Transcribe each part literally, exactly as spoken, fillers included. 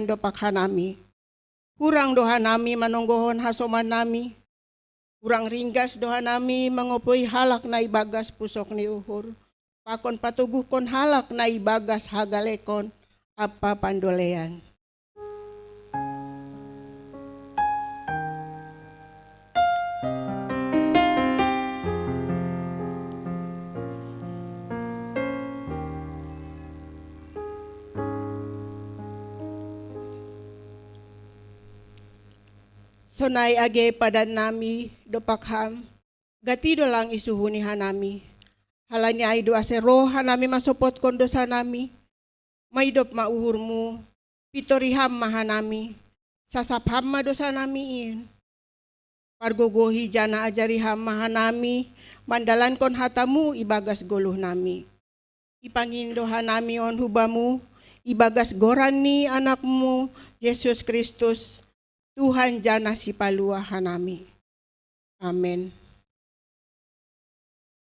dopak hanami. Hurang do hanami manonggohon hasoman nami. Hurang ringgas do hanami mangopoi halak na ibagas pusok ni uhur. Pakon patoguhkon halak na ibagas hagalekon ampa pandolean. Sonai age padan nami dopak ham, gati do lang isuhuni hanami. Halani ai do ase roh hanami masopotkon dosa nami, maidop ma uhurmu, pitori ham ma hanami, sasap ham ma dosa nami in. Pargogohi janah ajari ham ma hanami mandalankon hatamu ibagas goluh nami. Ipangindo hanami on hubamu ibagas goran ni anakmu, Yesus Kristus, Tuhan janah sipaluah hanami. Amen.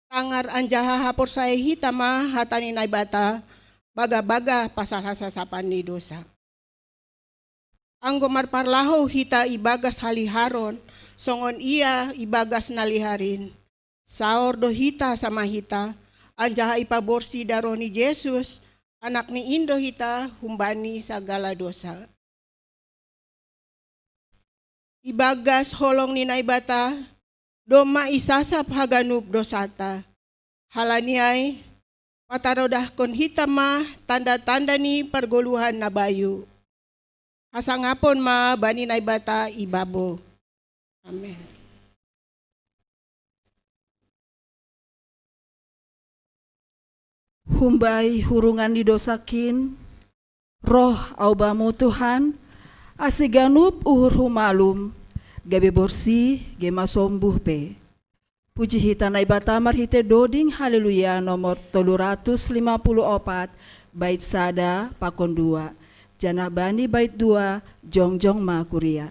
Tangar anjaha haporsaya hita ma hata ni Naibata, baga-baga pasal hasasapan ni dosa. Anggo marparlahou hita ibagas haliharon, songon ia ibagas na liharin, saor do hita sama hita, anjaha ipaborsi daroh ni Jesus, anakni in do hita humbani sagala dosa. Ibagas holong ni Naibata, domma isasap haganup dosata. Halani ai, patarodahkon hita ma tanda-tanda ni pargoluhan na bayu. Hasangapon ma bani Naibata ibabo. Amen. Humbai hurungan ni dosakin, roh au bamu Tuhan, ase ganup uhurhu malum, gabe borsih, ge masombuh pe. Puji hita Naibata marhite doding Haleluya nomor tolu ratus lima puluh opat, bait sada pakon dua. Janah bani bait dua, jongjong ma kuria.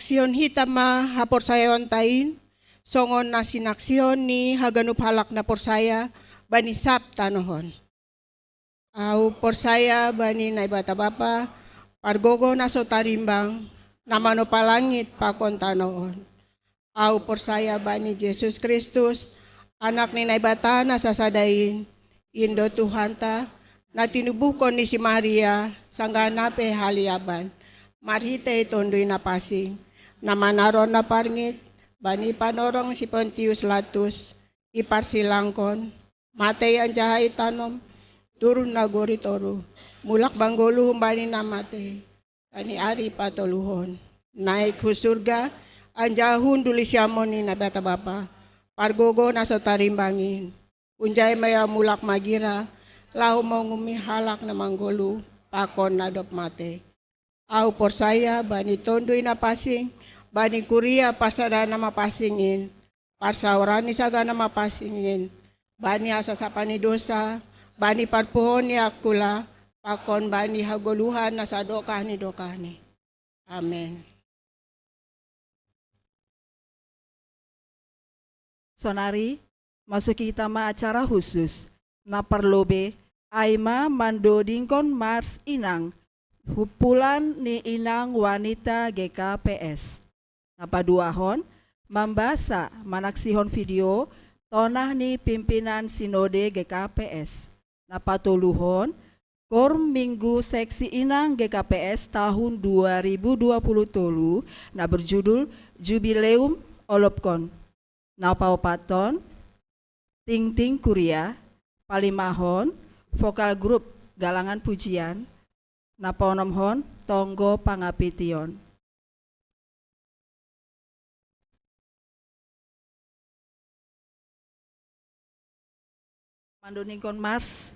Sinaksihon hita ma haporsayaonta in, songon na sinaksihon ni haganup halak na porsaya bani sab tanoh on. Ahu porsaya bani Naibata Bapa, pargogoh na so tarimbang, na manopa langit pakon tanoh on. Ahu porsaya bani Jesus Kristus, Anak ni Naibata na sasada in, in do Tuhanta, na tinubuhkon ni si Maria, sanggah na pe haliaban, marhitei Tonduy Napansing, na manaron na parngit, bani panorong si Pontius Latus, diparsilangkon, matei anjaha itanom, turun nagori toruh, mulak manggoluh humbani na matei, bani ari patoluhon, naik hu surga, anjaha hundul di siamun ni Naibata Bapa, pargogoh na so tarimbang in. Hunjai ma ia mulak magira, laho manguhumi halak na manggoluh, pakon na dob matei. Ahu porsaya bani Tonduy Napansing, bani kuria parsada na mapansing in, parsaoran ni sagat na mapansing in, bani hasasapan ni dousa, bani parpuhoon ni angkula, pakon bani hagoluhan na sadokah ni dokahni. Amen. Sonari, masuki hita ma acara khusus, na parlobei, ai ma mandodingkon Mars Inang, humpulan ni Inang Wanita G K P S. Na paduahon, mambasa manaksihon video, tonah ni pimpinan Sinode G K P S. Na patoluhon, Korum Minggu Seksi Inang G K P S tahun dua ribu dua puluh tolu, na berjudul Jubileum Olopkon. Na paopathon, Tingting Kuria, palimahon, Vokal Grup Galangan Pujian, na paonomhon, Tonggo Pangapition. Mandodingkon Mars.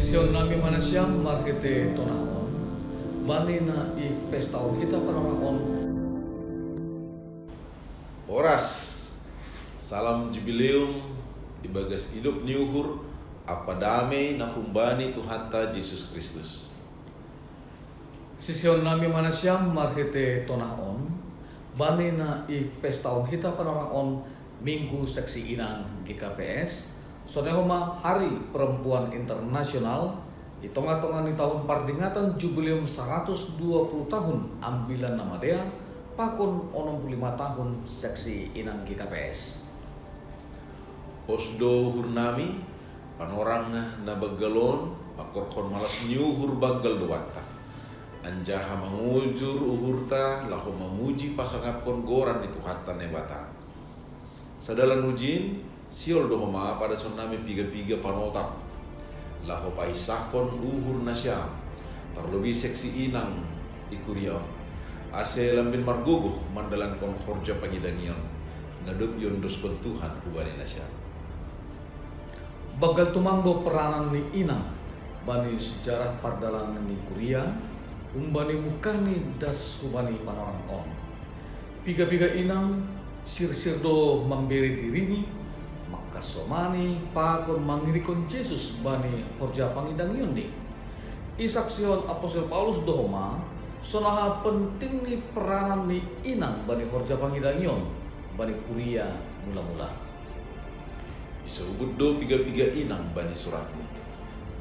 Sion nami manasiam marhite tonah on, bani na i pestaon hita panorang on. Horas. Salam jubileum ibagas idop ni uhur, ampa damei na humbani Tuhanta Jesus Kristus. Sision nami manasiam marhite tonah on, bani na i pestaon hita panorang on, Minggu Seksi Inang G K P S, sonai homa Hari Perempuan Internasional, i tongah-tongah ni tahun pardingatan jubileum saratus dua puluh tahun Ambilan na Madear, pakon onom puluh lima tahun Seksi Inang G K P S. Pos do uhur nami, panorang na banggal on, mangkorhon malas ni uhur banggal do banta. Anjaha mangujur uhurta laho mamuji pasangapkon goran ni Tuhanta Naibata. Sadalan ujiin, sihol do homa padason nami piga-piga panotap, laho pahinsahkon uhur nasiam, tarlobi Seksi Inang i kuria on, ase lambin margogoh mandalankon horja pangidangion, na dob iondoskon Tuhan hubani nasiam. Banggal tumang do peranan ni inang bani sejarah pardalanan ni kuria, humbani mungkahni das hubani panorang on. Piga-piga inang sirsir do mambere dirini, mangkasomani pakon mangirikkon Jesus bani horja pangidangionni. Isaksihon apostel Paulus do homa, sonaha penting ni peranan ni inang bani horja pangidangion bani kuria mula-mula. Isobut do piga-piga inang bani suratni.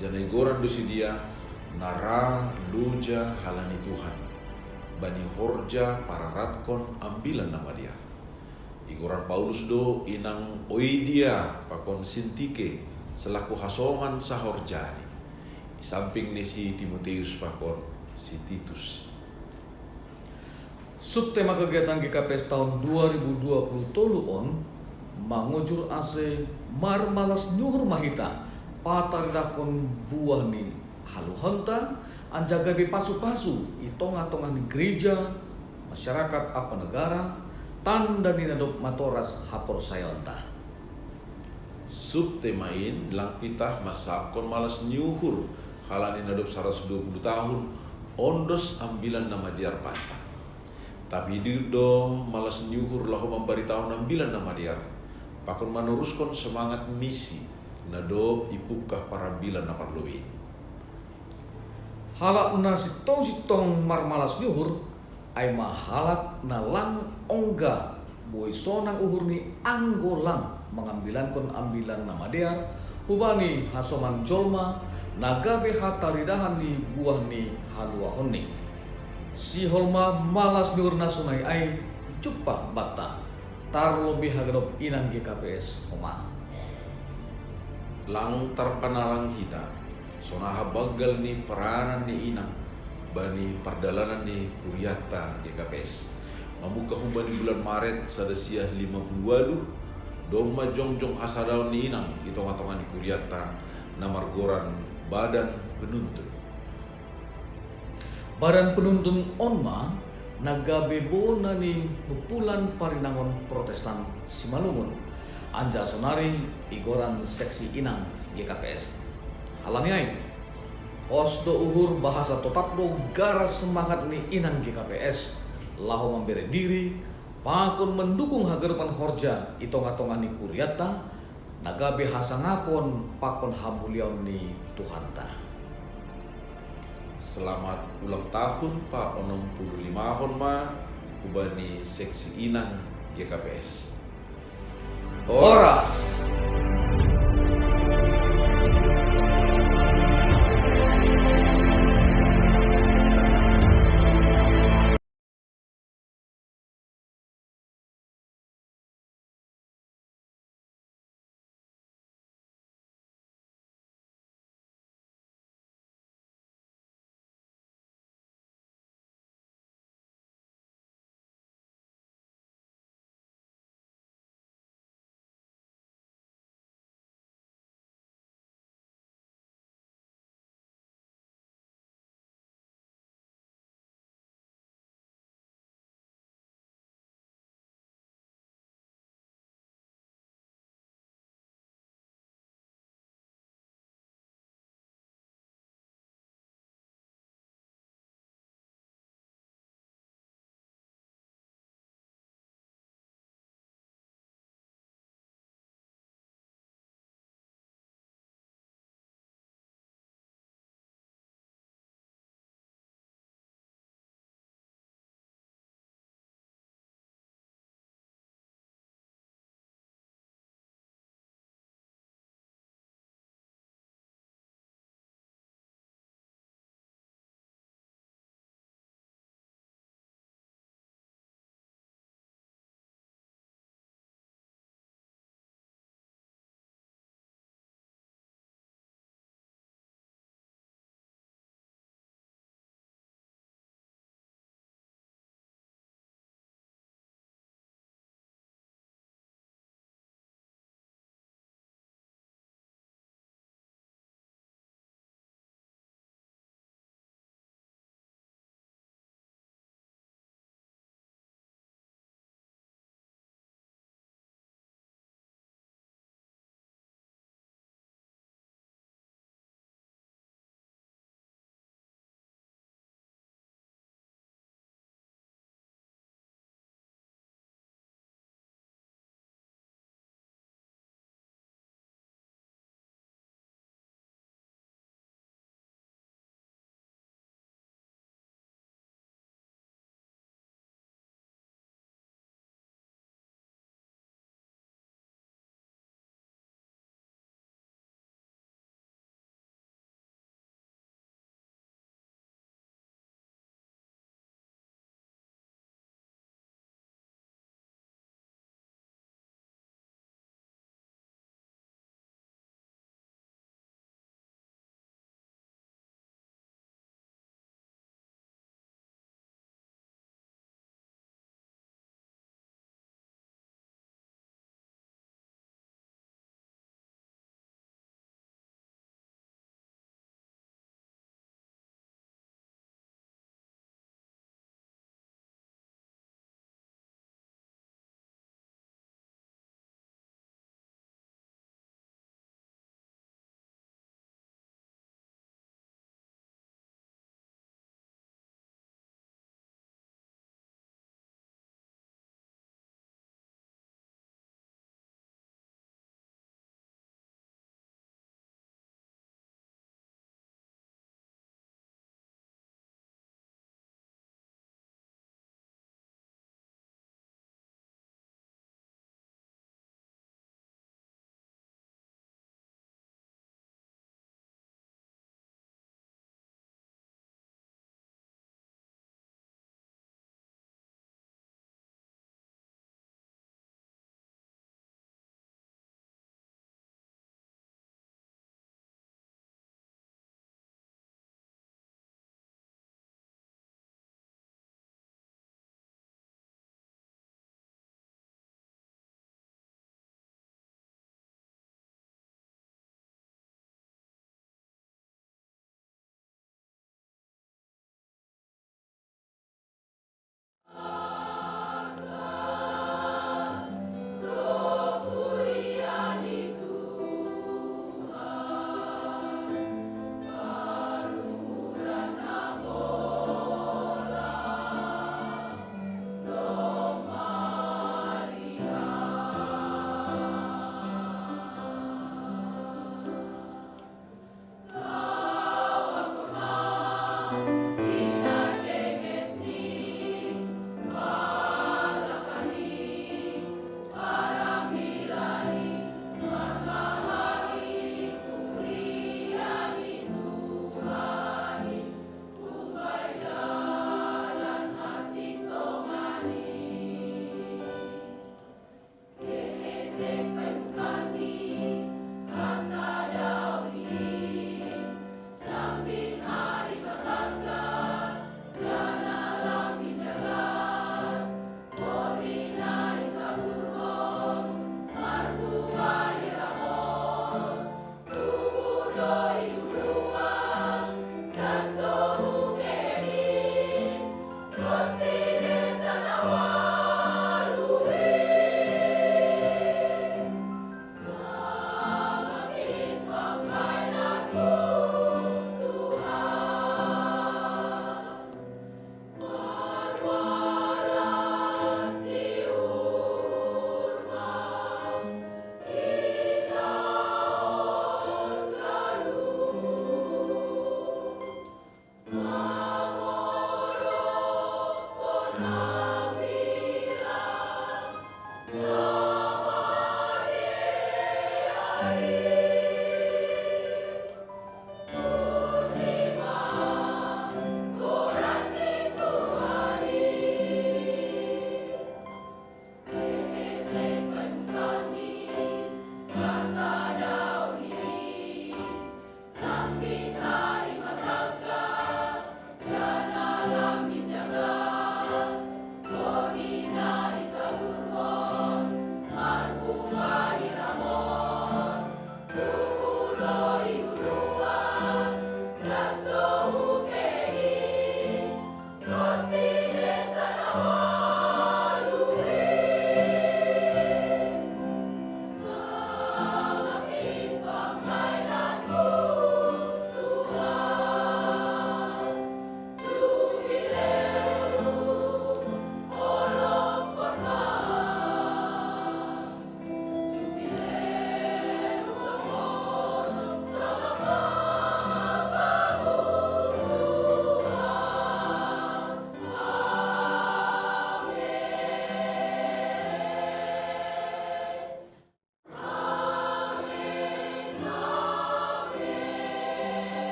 Janah igoran do sidea na ra loja halani Tuhan, bani horja pararatkon Ambilan na Madear. Igoran Paulus do inang Oidia pakon Sintike selaku hasoman sahorjani, i samping ni si Timoteus pakon si Titus. Subtema kegiatan G K P S tahun dua ribu dua puluh tolu on mangujur ase marmalas ni uhur ma hita pataridahkon buah ni haluaonta, anjaha gabe pasu-pasu i tongah-tongah ni gereja, masyarakat ampa negara, tanda ni na dob matoras haporsayaonta. Subtema in lang pitah mansahapkon malas ni uhur halani na dob saratus dua puluh tahun ondos Ambilan na Madear banta. Tapi didok do malas ni uhur laho mambaritahon Ambilan na Madear, pakon manoruskon semangat misi na dob ipungkah parambilan na parlobei. Halak na sintong-sintong marmalas ni uhur, ai ma halak na lang ongga boi sonang uhurni anggo lang mangambilankon Ambilan na Madear hubani hasoman jolma, na gabe hataridahan ni buah ni haluaonni. Sihol ma malas ni uhur na sonai ai jumpah banta, tarlobei haganup inang G K P S homa. Lang tarpanalang hita, sonaha banggal ni peranan ni inang bani pardalanan ni kurianta G K P S. Mamungkah humbani bulan Maret sada siah lima puluh ualuh, domma jongjong hasadaon ni inang i tongah-tongah ni kurianta na margoran Badan Penuntun. Badan Penuntun on ma na gabe bona ni humpulan parinangon Protestan Simalungun, anjaha sonari igoran Seksi Inang G K P S. Halani ai, pos do uhur bahasa totap do garas semangat ni inang G K P S laho mambere diri, pakon mandukung haganupan horja i tongah-tongah ni kurianta, na gabe hasangapon pakon hamuliaon ni Tuhanta. Selamat ulang tahun pa onom puluh limahon ma hubani Seksi Inang G K P S. Horas.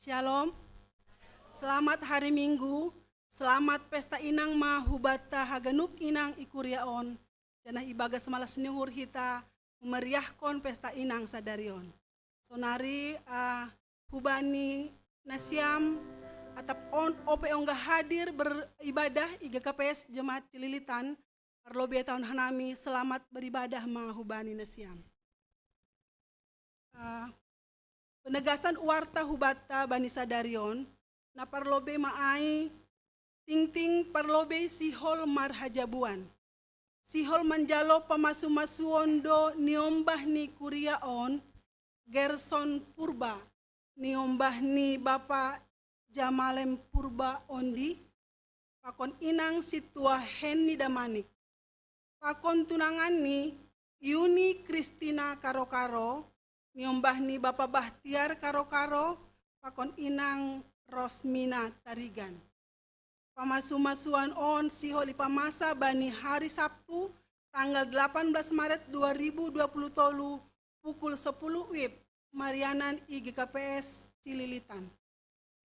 Shalom. Selamat hari Minggu. Selamat pesta inang ma hubatta haganup inang i kuria on. Janah ibagas malas ni uhur hita memeriahkon pesta inang sadari on. Sonari uh, hubani nasiam atap on ope ongga hadir beribadah i G K P S Jemaat Cililitan, parlobei tahun hanami selamat beribadah ma hubani nasiam. Uh, penegasan warta hubatta bani sadari on, na parlobei ma ai tingting parlobei sihol marhajabuan. Sihol manjalo pamasumasuon do niombah ni kuria on, Gerson Purba, niombah ni bapa Jamalem Purba ondi, pakon inang sintua Henni Damanik. Pakon tunanganni Yuni Kristina Karokaro, niombah ni bapa Bahtiar Karokaro, pakon inang Rosmina Tarigan. Pamasumasuan on sihol ipamasa bani hari Sabtu, tanggal delapan belas Maret dua ribu dua puluh tolu, pukul sepuluh wib, marianan i G K P S Cililitan.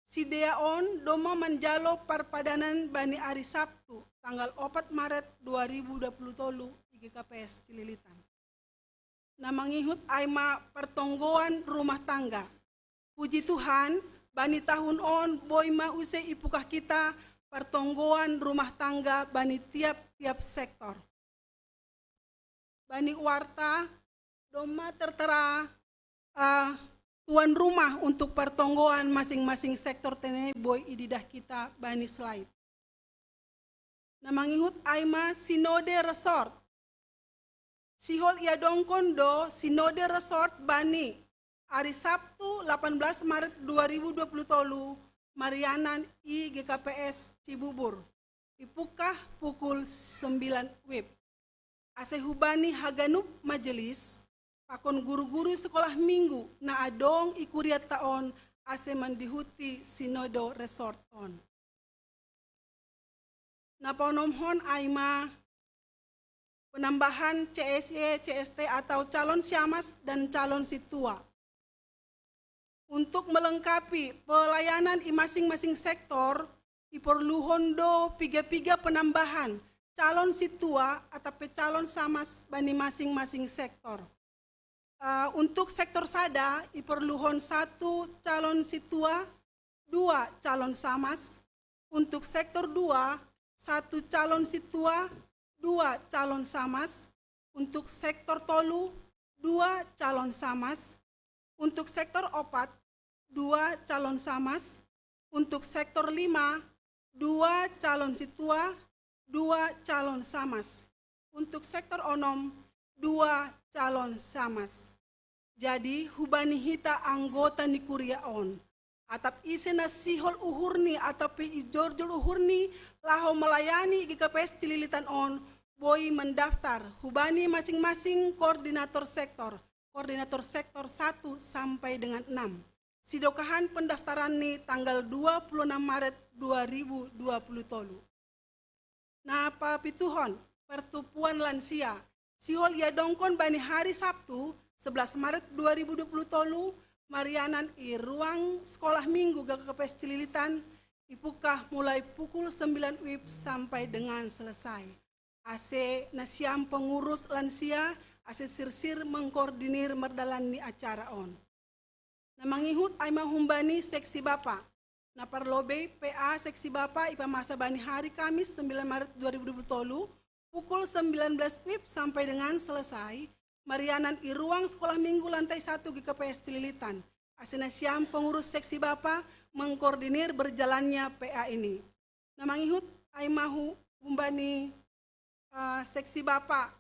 Sidea on domma manjalo parpadanan bani ari Sabtu, tanggal opat Maret dua ribu dua puluh tolu, i G K P S Cililitan. Na mangihut ai ma partonggoan rumah tangga. Puji Tuhan, bani tahun on boi ma use ipukah kita partonggoan rumah tangga bani tiap-tiap sektor. Bani warta domma tertera uh, tuan rumah untuk partonggoan masing-masing sektor tene boi ididah kita bani slide. Na mangihut ai ma Sinode Resort. Sihol iadongkon do Sinode Resort bani ari Sabtu delapan belas Maret dua ribu dua puluh tolu, marianan i G K P S Cibubur. Ipukah pukul sembilan wib. Ase hubani haganup majelis, pakon guru-guru sekolah minggu na adong i kuriatta on ase mandihuti Sinodo Resort on. Na paonomhon ai ma penambahan C S Y, C S T atau calon siamas dan calon sintua. Untuk melengkapi pelayanan i masing-masing sektor, iporluhon do piga-piga penambahan calon sintua atau pe calon samas bani masing-masing sektor. Uh, untuk sektor sada, iporluhon satu calon sintua, dua calon samas. Untuk sektor dua, satu calon sintua, dua calon samas. Untuk sektor tolu, dua calon samas. Untuk sektor opat, dua calon samas. Untuk sektor lima, dua calon sintua, dua calon samas. Untuk sektor onom, dua calon samas. Jadi, hubani hita anggota ni kuria on, atap ise na sihol uhurni atap pe ijorjol uhurni laho melayani G K P S Cililitan on, boi mendaftar hubani masing-masing koordinator sektor, koordinator sektor satu sampai dengan enam. Sidokahan pendaftaran ni tanggal dua puluh enam Maret dua ribu dua puluh tolu. Na papituhon, pertupuan lansia. Sihol iadongkon bani hari Sabtu, sebelas Maret dua ribu dua puluh tolu, marianan i ruang sekolah minggu G K P S Cililitan, ipukah mulai pukul sembilan wib sampai dengan selesai. Ase nasiam pengurus lansia, ase sirsir mengkoordinir merdalan ni acara on. Na mangihut ai ma humbani seksi bapa. Na parlobei P A seksi bapa ipamasa bani hari Kamis sembilan Maret dua ribu dua puluh tolu, pukul sembilan belas wib sampai dengan selesai, marianan i ruang sekolah minggu lantai satu G K P S Cililitan. Ase nasiam pengurus seksi bapa mengkoordinir berjalannya P A ini. Na mangihut ai ma humbani uh, seksi bapa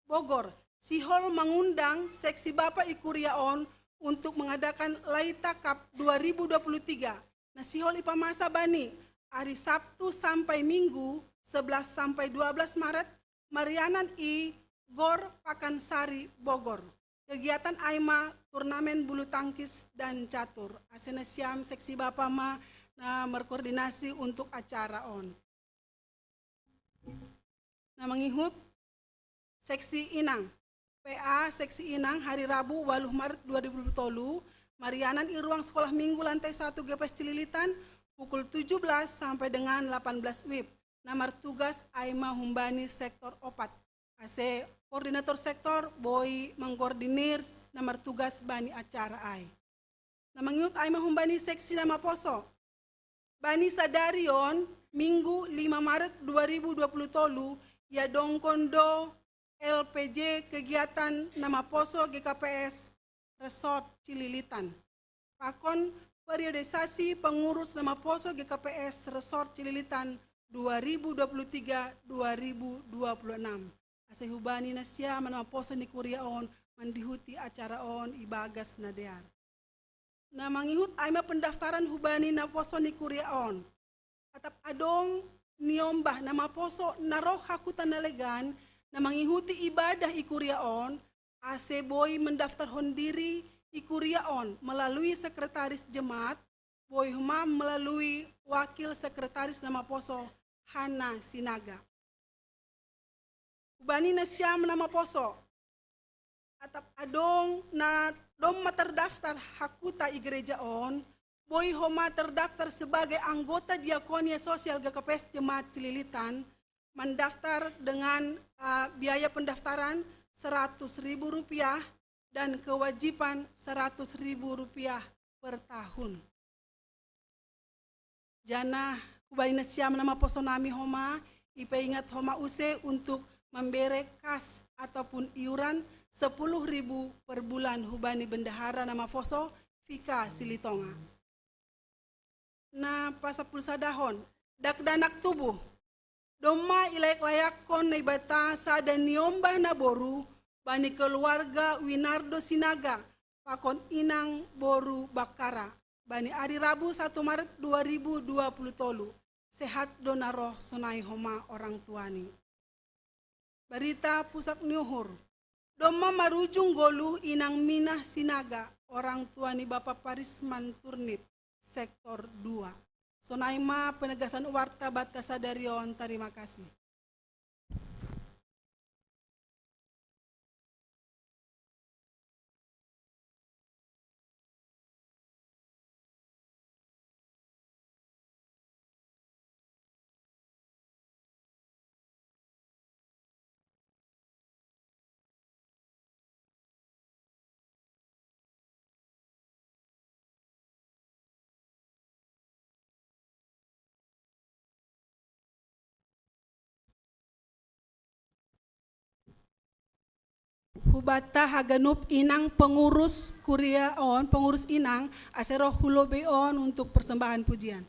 Bogor, sihol mengundang seksi bapa i kuria on untuk mengadakan Laita Cup dua ribu dua puluh tiga. Na sihol ipamasa bani ari Sabtu sampai Minggu, sebelas sampai dua belas Maret, marianan i Gor Pakansari Bogor. Kegiatan ai ma turnamen bulu tangkis dan catur. Ase nasiam seksi bapa ma na merkoordinasi untuk acara on. Na mangihut seksi inang. P A seksi inang hari Rabu waluh Maret dua ribu dua puluh tolu, Marianan i ruang sekolah minggu lantai satu G P S Cililitan pukul tujuh belas sampai dengan delapan belas wib. Na martugas ai ma humbani sektor opat. Ase koordinator sektor boi mangkoordinir na martugas bani acara ai. Na mangihut ai ma humbani seksi na maposo. Bani sadari on, Minggu lima Maret dua ribu dua puluh tolu, iadongkon do L P J kegiatan na maposo G K P S Resort Cililitan. Pakon periodisasi pengurus na maposo G K P S Resort Cililitan dua ribu dua puluh tiga dua ribu dua puluh enam. Ase hubani nasiam na maposo ni kuria on mandihuti acara on ibagas na dear. Na mangihut ai ma pendaftaran hubani na poso ni kuria on. Atap adong niombah na maposo na roh hakuta na legan, na mangihuti ibadah i kuria on, ase boi mendaftarhon diri i kuria on melalui sekretaris jemaat, boi homa melalui wakil sekretaris na maposo Hana Sinaga. Hubani nasiam na maposo. Atap adong na domma terdaftar hakuta i gereja on, boi homa terdaftar sebagai anggota diakonia sosial G K P S Jemaat Cililitan, mendaftar dengan uh, biaya pendaftaran seratus ribu rupiah dan kewajiban seratus ribu rupiah per tahun. Janah hubani nasiam na maposo nami homa, ipeingat homa use untuk membere kas ataupun iuran sepuluh ribu per bulan hubani bendahara na maposo Fika Silitonga. Na pasampulu sadahon, dakdanak tubuh. Domma ilayak-layakkon Naibata sada niombah na boru bani keluarga Winardo Sinaga pakon inang boru Bakkara bani ari Rabu satu Maret dua ribu dua puluh tolu. Sehat do na roh sonai homa orang tuani. Barita pusat ni uhur. Domma marujung goluh inang Minah Sinaga, orang tua ni Bapa Parisman Turnip, sektor dua. Sonai ma penegasan warta banta sadari on. Tarima kasih. Hubata haganup inang pengurus kuria on, pengurus inang, ase roh hu lobei on untuk persembahan pujian.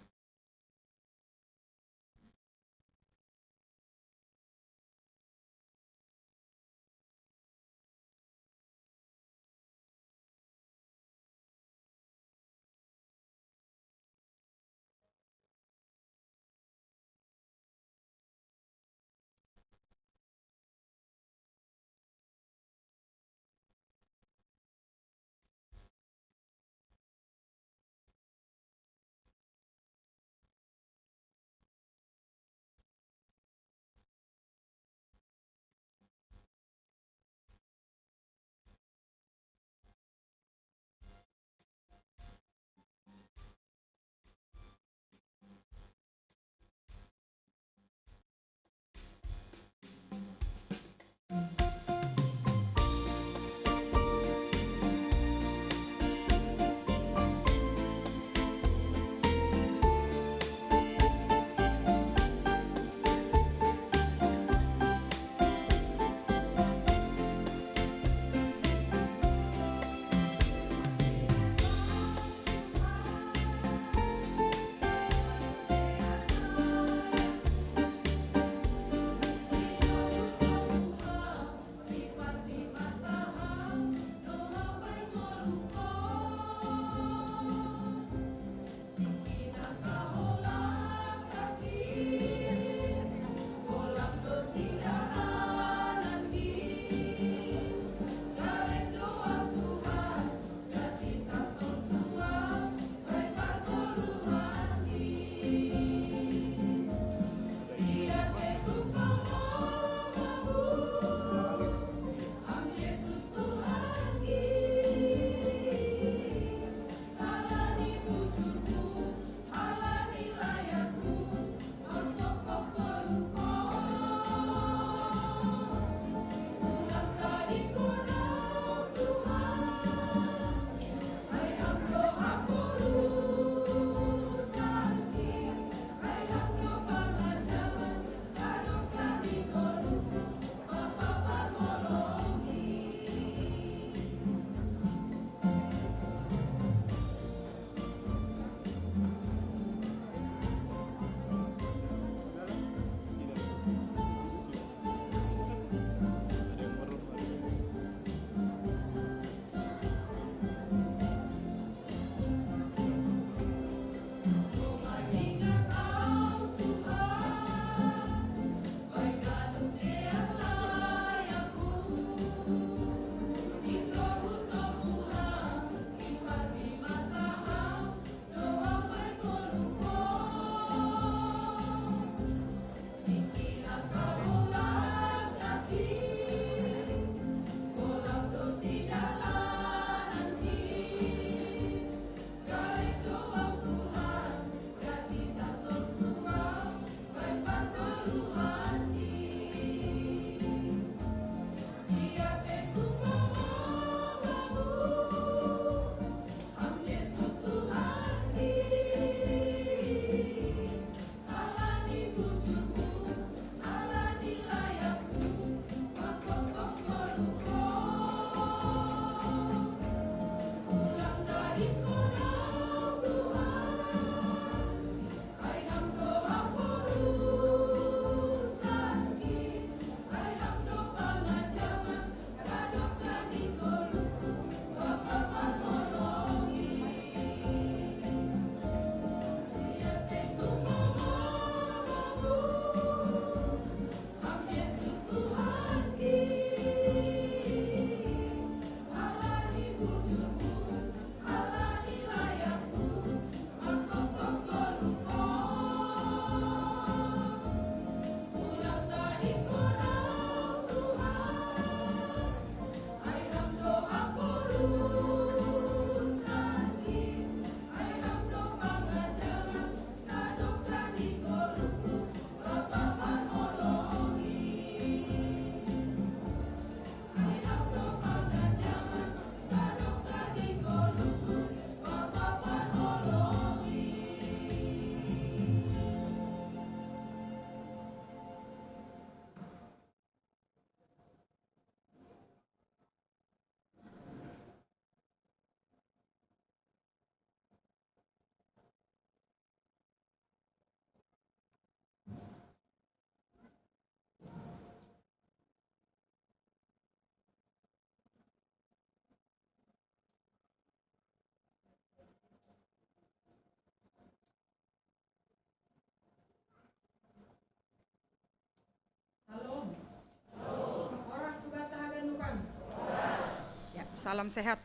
Salam sehat.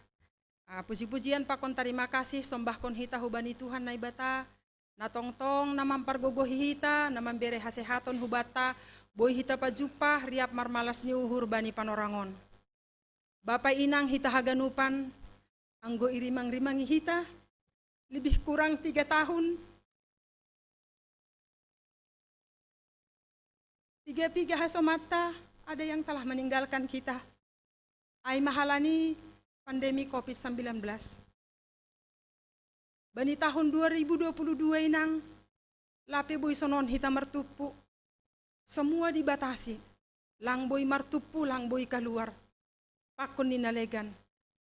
Ah, puji-pujian pakon tarima kasih sombahkon hita hubani Tuhan Naibata, na tongtong na mampargogohi hita, na mambere hasehaton hubata, boi hita pajumpah riap marmalas ni uhur bani panorangon. Bapa inang hita haganupan, anggo irimang-rimangi hita, lebih kurang tiga tahun, piga-piga hasomanta ada yang telah meninggalkan kita. Ai mahalani pandemi covid sembilan belas. Bani tahun dua ribu dua puluh dua inang, lape boi sonon hita martumpu. Semua dibatasi. Lang boi martumpu, lang boi kaluar. Pakon ni na legan.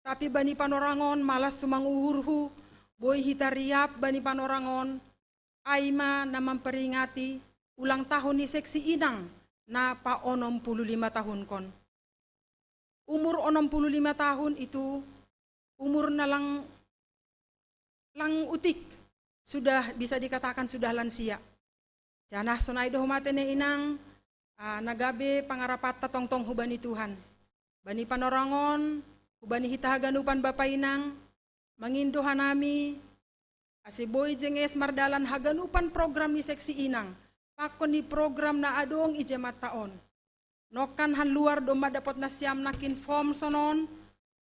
Tapi bani panorangon malas sumanguhurhu, boi hita riap bani panorangon, ai ma na mamperingati ulang tahun ni seksi inang na pa onom puluh lima tahunkon. Umur onom puluh lima tahun itu umur na lang, lang utik, sudah bisa dikatakan sudah lansia. Janah sonai do mate ne inang, ah, na gabe pangarapanta tongtong hubani Tuhan. Bani panorangon, hubani hita haganupan bapa inang, mangindo hanami, ase boi jenges mardalan haganupan program ni seksi inang, pakon ni program na adong i jemaat on. Nongkan han luar domma dapot nasiam nangkin form sonon,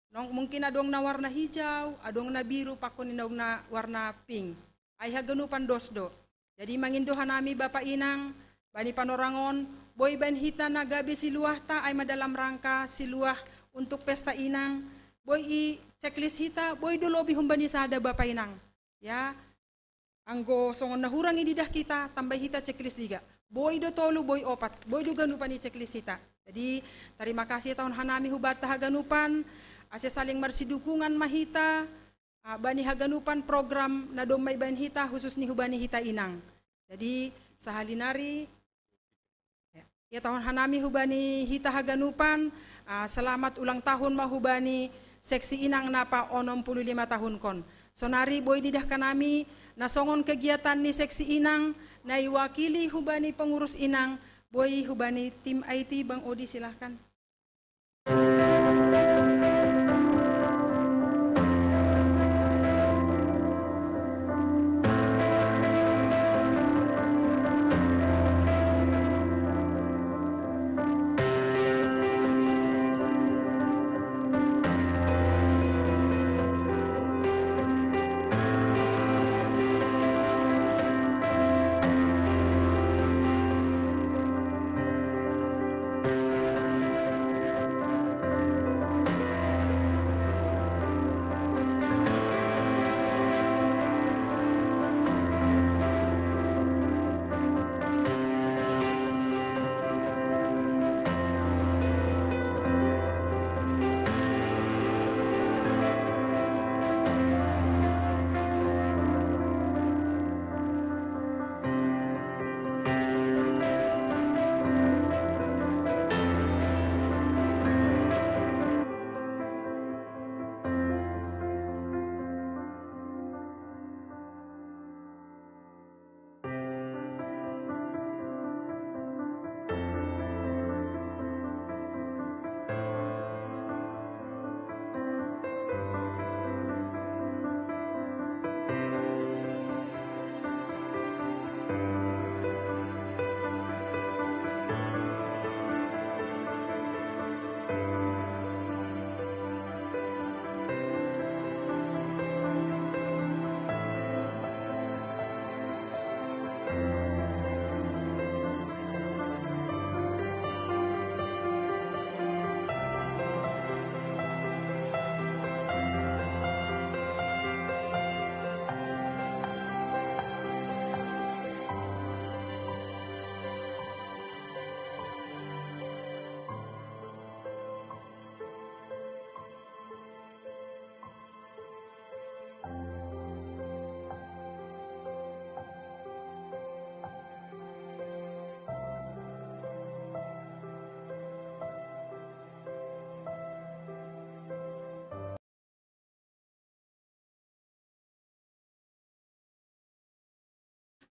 nong mungkin adong na warna hijau, adong na biru, pakon ni adong na warna pink. Ai haganupan dos do. Jadi mangindo hanami bapa inang, bani panorangon, boi baen hita na gabe siluahta, ai ma dalam rangka siluah untuk pesta inang, boi i checklist hita, boi do lobi humbani sada bapa inang. Ya, anggo songon na hurang ididah hita, tambai hita checklist liga. Boi do tolu, boi opat, boi do ganupan i checklist hita. Jadi tarima kasih taon hanami hubanta haganupan, ase saling marsidukungan ma hita, ah, bani haganupan program na domma ibaen hita, khusus ni hubani hita inang. Jadi sahali nari, ya, ia taon hanami hubani hita haganupan, ah, selamat ulang tahun ma hubani seksi inang na pa onom puluh lima tahunkon. Sonari boi didah hanami na songon kegiatan ni seksi inang na iwakili hubani pengurus inang, boi hubani tim I T, Bang Odi, silahkan.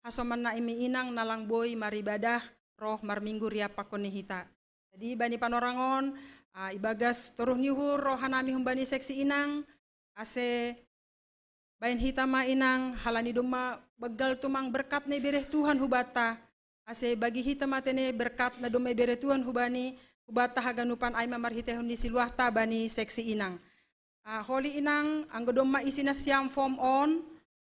Hasoman na imi inang na lang boi maribadah, roh marminggu riap pakon ni hita. Jadi bani panorangon, ah, ibagas toruh ni uhur rohanami humbani seksi inang, ase baen hita ma inang, halani domma banggal tumang berkat na ibereh Tuhan hubanta, ase bagi hita ma tene berkat na domma ibereh Tuhan hubani, hubanta haganupan ai ma marhitehon ni siluahta bani seksi inang. Ah, holi inang, anggo domma isi nasiam form on,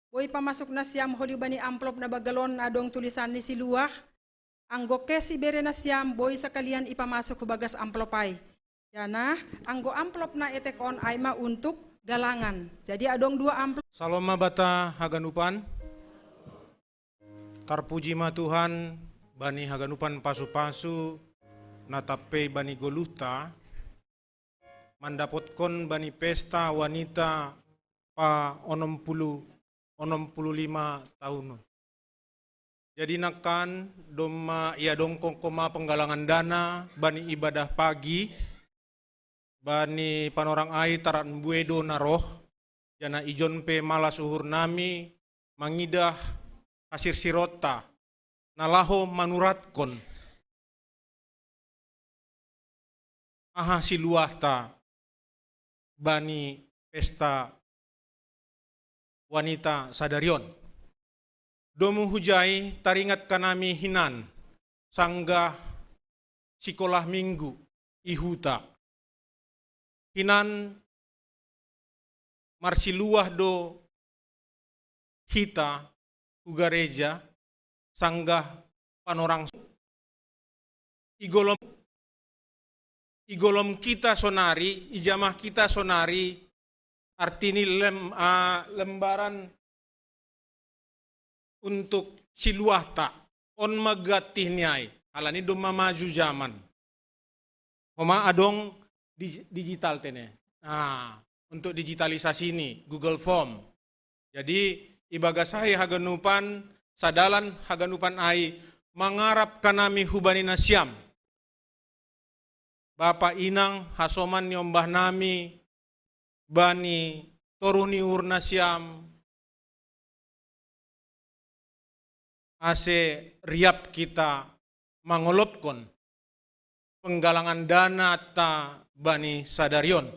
boi pamasuk nasiam holi bani amplop na banggal on na adong tulisan ni siluah, anggo kes ibere nasiam boi sakalian ipamasuk hubagas amplop ai. Janah, anggo amplop na etek on ai ma untuk galangan. Jadi adong dua amplop. Salom ma banta haganupan. Tarpuji ma Tuhan bani haganupan pasu-pasu na tampei bani goluhta, mandapotkon bani pesta wanita pa onom pulu, onom pulu lima tahun. Jadi nangkan domma iadongkon homa penggalangan dana bani ibadah pagi, bani panorang ai taran buedo na roh, janah ijon pe malas uhurnami mangidah hasirsironta, na laho manuratkon aha siluahta bani pesta wanita sadari on. Domu hujai taringat hanami hinan sanggah sikolah minggu i huta. Hinan marsiluah do hita hu gareja sanggah panorang i golom, i golom kita sonari, i jamah kita sonari, artini lem, ah, lembaran untuk siluahta on ma gantih ni ai, halani domma maju zaman. Homa adong di-, digital tene. Nah, untuk digitalisasi ni Google Form. Jadi ibagas ai haganupan, sadalan haganupan ai mangarap hanami hubani nasiam, bapa inang, hasoman ni ombahnami, bani toruh ni uhur nasiam, ase riap hita mangolopkon penggalangan danata bani sadari on.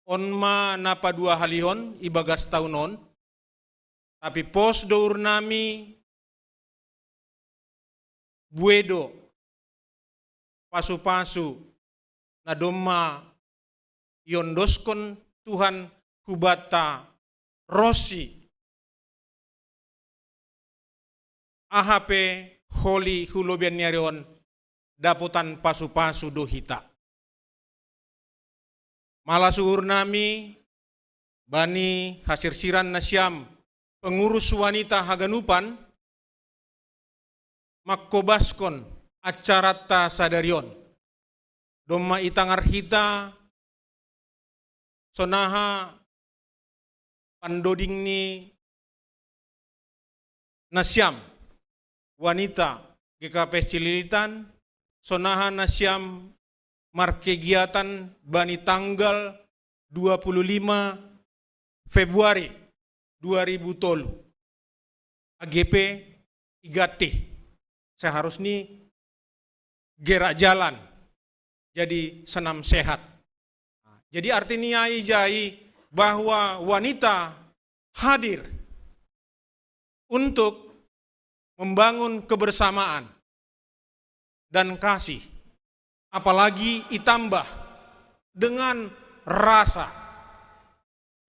On ma na paduahalihon ibagas taon on, tapi pos do uhurnami, buedo pasu-pasu na domma iondoskon Tuhan hubanta ronsi. Aha pe holi hu lobeian ni ari on, dapotan pasu-pasu do hita. Malas uhurnami bani hasirsiran nasiam pengurus wanita haganupan, mangkobaskon acaranta sadari on. Domma itangar hita sonaha pandoding ni nasiam wanita G K P Cililitan, sonaha nasiam markegiatan bani tanggal dua puluh lima Februari dua ribu tolu. Age pe i gantih, seharusni gerak jalan, jadi senam sehat. Jadi artini ai jai bahwa wanita hadir untuk membangun kebersamaan dan kasih, apalagi itambah dengan rasa.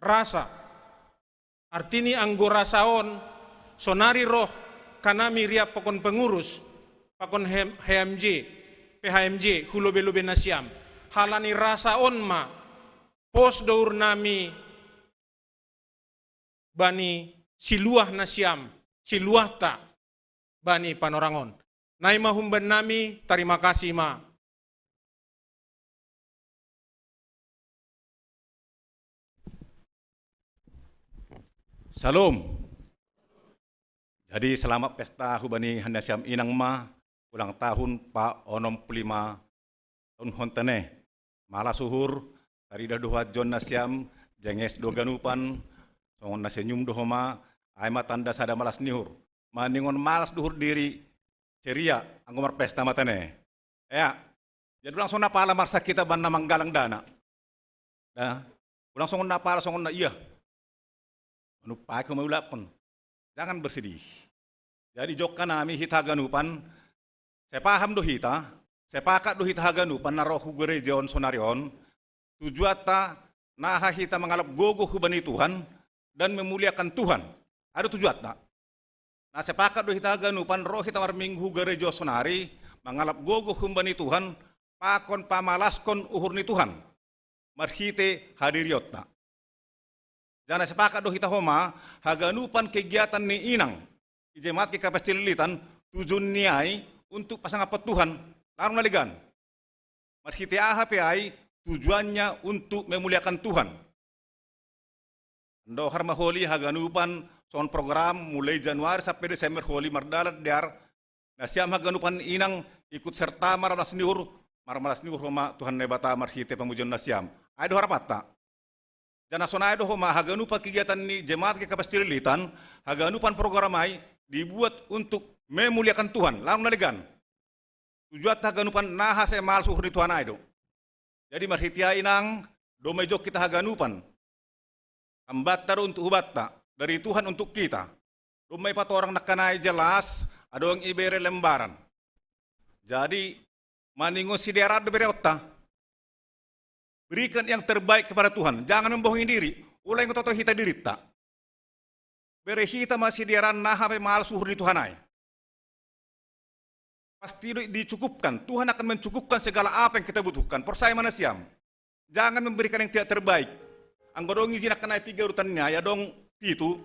Rasa. Artini anggo rasa on, sonari roh hanami riap pakon pengurus, pakon H M J, P H M J hu lobei-lobei nasiam. Halani rasa on ma pos do uhurnami bani siluah nasiam, siluahta bani panorang on. Nai ma humbannami, tarima kasih ma. Salom. Jadi selamat pesta hubani nasiam inang ma, ulang tahun pa onom pulu lima tahun honta ne. Malas uhur, taridah do huanjon nasiam, jenges do ganupan, songon na senyum do homa, ai ma tanda sada malas ni uhur. Maningon malas do uhur diri, ceria, anggo marpesta ma tene. Ea. Jadi ulang songon na pala marsak hita banna manggalang dana. Nah, ulang songon na pala songon na ia. Manumpai ho ma ulakkon. Jangan bersedih. Jadi jokka nami hita haganupan, sepaham do hita, sepakat do hita haganupan na ro hu gereja on sonari on, tujuanta naha hita mangalap gogo hubani Tuhan dan memuliakan Tuhan. Ada tujuanta. Na sepakat do hita haganupan ro hita marminggu hu gereja sonari, mangalap gogo humbani Tuhan, pakon pamalaskon uhur ni Tuhan marhite hadirionta. Jana sepakat do hita homa haganupan kegiatan ni inang i jemaat G K P S Cililitan, tujun ni ai untuk pasangaphon Tuhan. Lalu nalegan. Marhite aha pe ai, tujuannya untuk memuliakan Tuhan. Andohar ma holi haganupan songon program mulai Januari sampe Desember holi mardalan dear, nasiam haganupan inang ikut serta marmalas ni uhur, marmalas ni uhur homa Tuhan Naibata marhite pamujion nasiam. Ai do harapanta. Jana sonai do homa haganupan kegiatan ni jemaat G K P S Cililitan, haganupan program ai dibuat untuk memuliakan Tuhan. Lalu nalegan. Tujuanta haganupan naha sai malas uhur ni Tuhan ai do. Jadi marhite ai inang, domma ijokkita haganupan. Hambanta do untuk hubanta, dari Tuhan untuk kita. Domma ipatorang nangkanai jelas, adong ibere lembaran. Jadi maningon sidearan do bereonta. Berikan yang terbaik kepada Tuhan. Jangan membohongi diri. Ulang toto hita dirinta. Bere hita ma sidearan naha pe malas uhur ni Tuhan ai. Pasti dicukupkan. Tuhan akan mencukupkan segala apa yang kita butuhkan. Porsaya ma nasiam. Jangan memberikan yang tidak terbaik. Anggo adong isi nangkanai piga urutanna, ai adong pitu.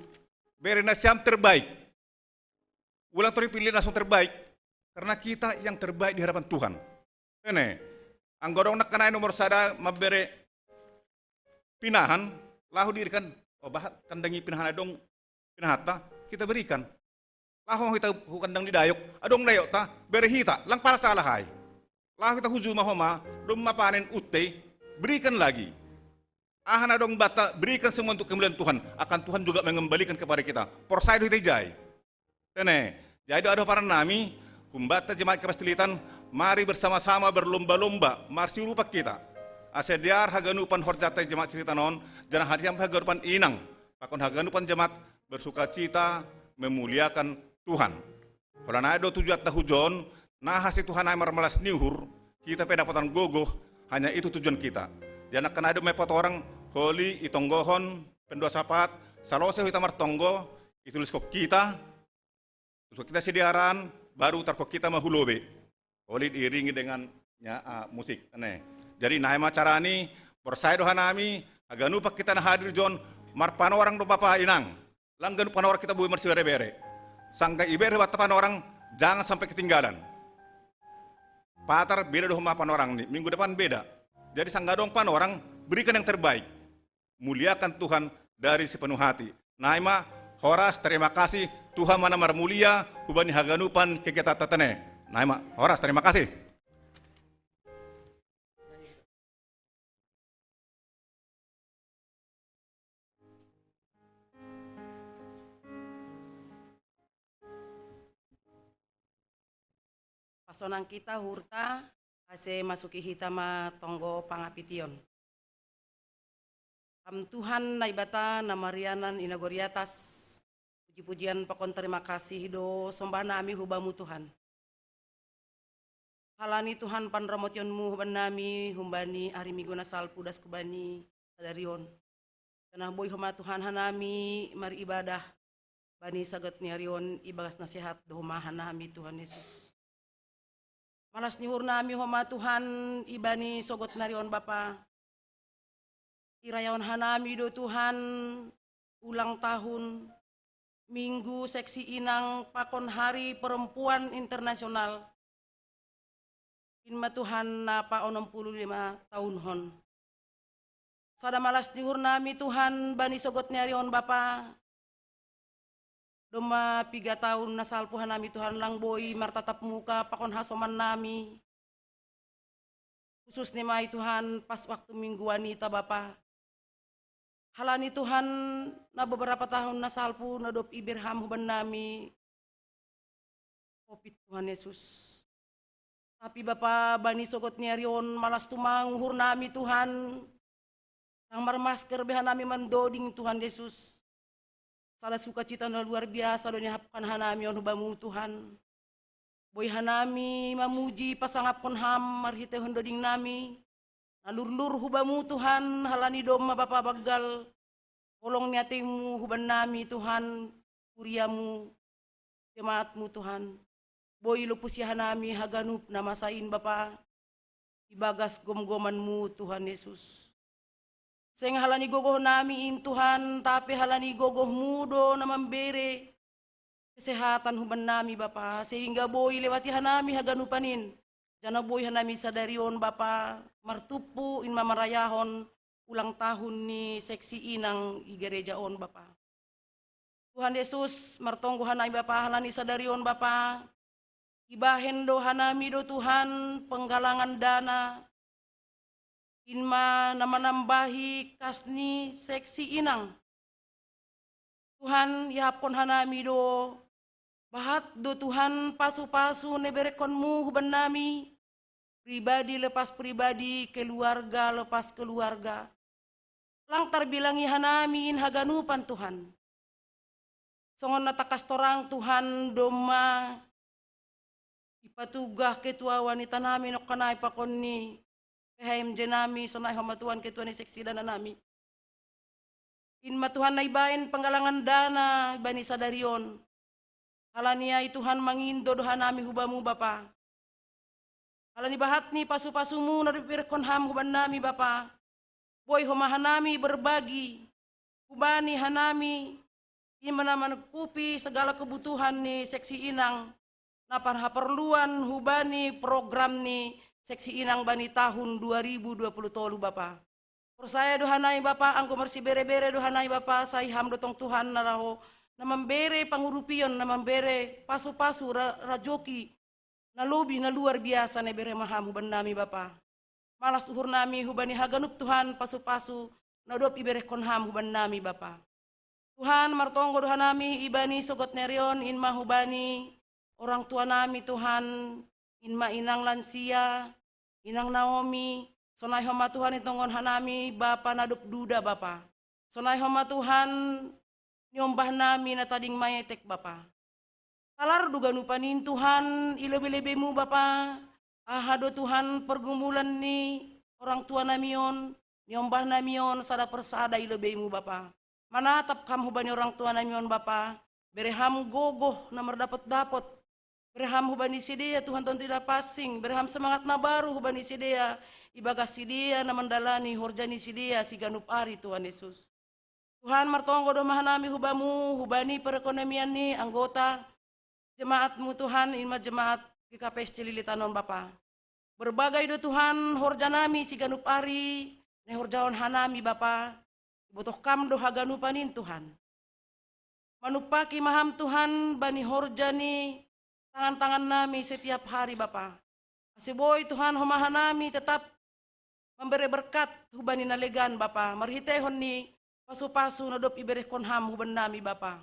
Bere nasiam terbaik. Ulang tori pilih langsung terbaik. Karena kita yang terbaik di hadapan Tuhan. Ene. Anggo adong nangkanai nomor sada mambere pinahan, laho diri kan, oh bah, kandangi pinahan adong, pinahanta, kita berikan. Laho hita hu kandang ni dayok, adong dayokta, bere hita, lang pala salah ai. Laho hita hu juma homa, domma panen utte, berikan lagi. Aha na adong banta, berikan semua untuk kemuliaan Tuhan, akan Tuhan juga mengembalikan kepada kita. Porsaya do hita ijai. Tene, jadi do adoparan nami, humbanta jemaat G K P S Cililitan, mari bersama-sama berlomba-lomba, marsiurupan hita. Ase dear haganupan horjanta jemaat Cililitan on, janah hadiam haganupan inang, pakon haganupan jemaat bersukacita memuliakan Tuhan. Holan ai do tujuanta hujon, naha si Tuhan ai marmalas ni uhur, hita pe dapotan gogo, hanya itu tujuan kita. Janah nangkanai do ma ipatorang, holi itonggohon, pendua sapat, salose hita martonggo, ituliskon hita, terus kita sidearan, baru tarkon hita ma hu lobe. Holi diiringi dengan ya, ah, musik. Ene. Jadi nai ma carani, porsaya do hanami, haganupan hita na hadir jon, marpanorang do bapa inang. Lang ganup panorang hita boi marsibere-bere. Sangga ibere banta panorang, jangan sampai ketinggalan. Patar beda do homa panorang ni, minggu depan beda. Jadi sangga adong panorang, berikan yang terbaik. Muliakan Tuhan dari sepenuh hati. Nai ma, horas, terima kasih, Tuhan ma na marmulia hubani haganupan kegiatan tene. Nai ma, horas, terima kasih. Pasonang hita uhurta, ase masuki hita ma tonggo pangapition. Ham Tuhan Naibata na marianan i nagori atas, puji-pujian pakon terima kasih do sombah nami hu Bamu Tuhan. Halani Tuhan panramotionMu hubannami humbani ari Minggu na salpu das hubani sadari on. Janah boi homa Tuhan hanami maribadah bani sagat ni ari on ibagas na sehat do homa hanami Tuhan Yesus. Malas ni uhurnami homa Tuhan ibani sogot ni ari on Bapa. Irayahon hanami do Tuhan ulang tahun Minggu Seksi Inang pakon Hari Perempuan Internasional. In ma Tuhan na paonom pulu lima tahunon. Sada malas ni uhurnami Tuhan bani sogot ni ari on Bapa. Domma piga tahun na salpu hanami Tuhan lang boi martatap muka pakon hasomannami. Khusus ni ma i Tuhan pas waktu minggu wanita Bapa. Halani Tuhan na beberapa tahun na salpu na dob iberham hubannami Covid Tuhan Yesus. Tapi Bapa, bani sogot ni ari on, malas tumang uhur nami Tuhan, tang marmasker be hanami mandoding Tuhan Yesus. Sada sukacita na luar biasa do niahapkan hanami on hu Bamu Tuhan. Boi hanami mamuji pasangapkon Ham marhitehon doding nami, na lurlur hu Bamu Tuhan, halani domma Bapa banggal, holong ni ateimu huban nami Tuhan, kuriamu, jemaatmu Tuhan. Boi lopusi hanami haganup na masa in Bapa, ibagas gomgomanmu Tuhan Yesus. Seng halani gogoh nami in Tuhan, tapi halani gogohmu do na mambere kesehatan huban nami Bapa, sehingga boi lewati hanami haganupan in, jana boi hanami sadari on Bapa, martumpu in ma marayahon ulang tahun ni seksi inang i gereja on Bapa. Tuhan Yesus, martonggo hanami Bapa, halani sadari on Bapa, ibahen do hanami do Tuhan penggalangan dana, in ma na manambahi kas ni seksi inang. Tuhan, ihapkon hanami do, bahat do Tuhan pasu-pasu na iberekonmu huban nami, pribadi lepas pribadi, keluarga lepas keluarga. Lang tarbilangi hanami in haganupan Tuhan. Songon na tangkas torang Tuhan domma ipatugah ketua wanita nami nongkanai pakon ni P H M J nami, sonai homa Tuhan ketua ni seksi dana nami. In ma Tuhan na ibahen penggalangan dana bani sadari on. Halani ai Tuhan mangindo do hanami hu Bamu Bapa. Halani bahat ni pasu-pasumu na dob iberekhon Ham huban nami Bapa. Boi homa hanami berbagi hubani hanami, in ma na mancukupi segala kebutuhan ni seksi inang na parhaporluan hubani program ni seksi inang bani tahun dua ribu dua puluh tolu Bapa. Porsaya do hanami Bapa, anggo marsibere-bere do hanami Bapa, sai Ham do tong Tuhan na laho na mambere pangurupion, na mambere pasu-pasu ra-, rajoki na lobi na luar biasa na ibere ma Ham huban nami Bapa. Malas uhur nami hubani haganup Tuhan pasu-pasu na dob iberekhon Ham huban nami Bapa. Tuhan, martonggo do hanami ibani sogot ni ari on, in ma hubani orang tua nami Tuhan, in ma inang lansia, inang Naomi, sonai homa Tuhan itonggon hanami Bapa na dob duda Bapa. Sonai homa Tuhan niombah nami na tading maetek Bapa. Talar do ganupan in Tuhan i lebe-lebemu Bapa, aha do Tuhan pergumulan ni orang tua nami on, niombah nami on sada persada i lobeimu Bapa. Manatap Ham hubani orang tua nami on Bapa, bere Ham gogoh na mardapot-dapot, bere Ham hubani sidea Tuhan tontu na pansing, bere Ham semangat na baru hubani sidea, ibagas sidea na mandalani horja ni sidea siganup ari Tuhan Yesus. Tuhan, martonggo do ma hanami hu Bamu, hubani perekonomian ni anggota jemaat-Mu Tuhan, in ma jemaat G K P S Cililitan on Bapa. Berbagai do Tuhan horja nami siganup ari na ihorjahon hanami Bapa, ibotoh Kam do haganupan in Tuhan. Manumpaki ma Ham Tuhan bani horja ni tangan-tangan nami setiap hari Bapa. Ase boi Tuhan homa hanami tetap mambere berkat hubani na legan Bapa, marhiteihon ni pasu-pasu na dob iberekhon Ham huban nami Bapa.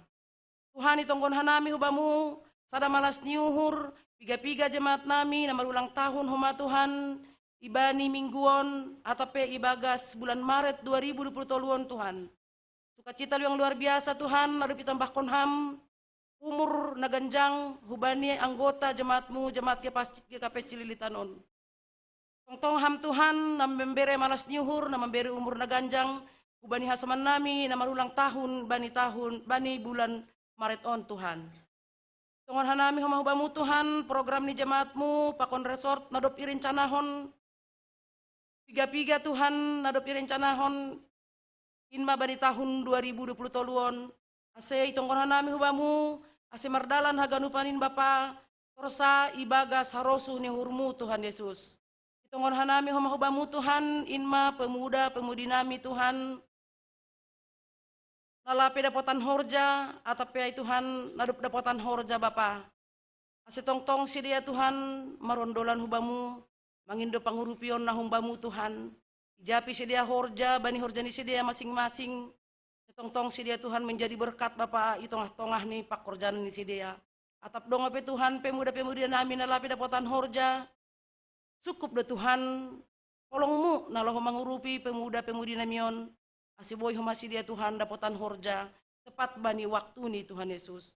Tuhan, itonggon hanami hu Bamu sada malas ni uhur, piga-piga jemaat nami na marulang tahun homa Tuhan, ibani minggu on atap pe ibagas bulan Maret dua ribu dua puluh tolu on Tuhan. Sukacita luang luar biasa Tuhan, na dob itambahkon Ham umur na ganjang hubani anggota jemaat-Mu, jemaat G K P S Cililitan on. Tongtong Ham Tuhan na mambere malas ni uhur, na mambere umur na ganjang hubani hasoman nami na marulang tahun bani tahun, bani bulan Maret on Tuhan. Tongon hanami homa hu Bamu Tuhan, program ni jemaat-Mu pakon resort na dob irencanahon, piga-piga Tuhan na dob irencanahon, in ma bani tahun dua ribu dua puluh tolu on, ase itonggon hanami hu Bamu, ase mardalan haganupan in Bapa, torsa ibagas harosuh ni uhur-Mu Tuhan Yesus. Itonggon hanami homa hu Bamu Tuhan, in ma pemuda-pemudi nami Tuhan, na lape dapotan horja, atap pe ai Tuhan, na dob dapotan horja Bapa. Ase tongtong sidea Tuhan, marondolan hu Bamu, mangindo pangurupion na hum Bamu Tuhan. Ijapi sidea horja, bani horja ni sidea masing-masing. Ase tongtong sidea Tuhan menjadi berkat Bapa i tongah-tongah ni pangkorjaan ni sidea. Atap dongan pe Tuhan, pemuda-pemudi nami na lape dapotan horja, Sukup do Tuhan holongmu na laho mangurupi pemuda-pemudi nami on, ase boi homa sidea Tuhan dapotan horja tepat bani waktuni Tuhan Yesus.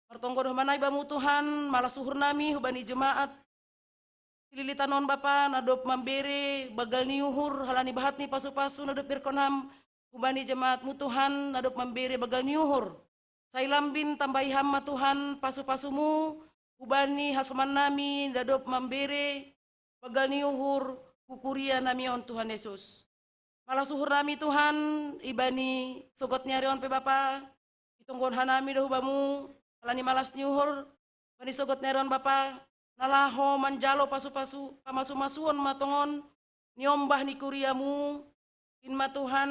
Martonggo do homa nai bamu Tuhan, malas uhur nami hubani jemaat Cililitan on Bapa, na dob mambere bagal ni uhur halani bahat ni pasu-pasu na dob berkon ham hubani jemaatmu Tuhan, na dob mambere bagal ni uhur. Sai lambin tambahi ham ma Tuhan pasu-pasumu hubani hasoman nami na dob mambere bagal ni uhur hu kuria nami on Tuhan Yesus. Malas uhur nami Tuhan, ibani sogot ni ari on pe Bapa, itonggohon hanami do hubamu, halani malas ni uhur, bani sogot ni ari on Bapa, na laho manjalo pasu-pasu, pamasu-masuon ma tongon, niombah ni kuriamu, in ma Tuhan,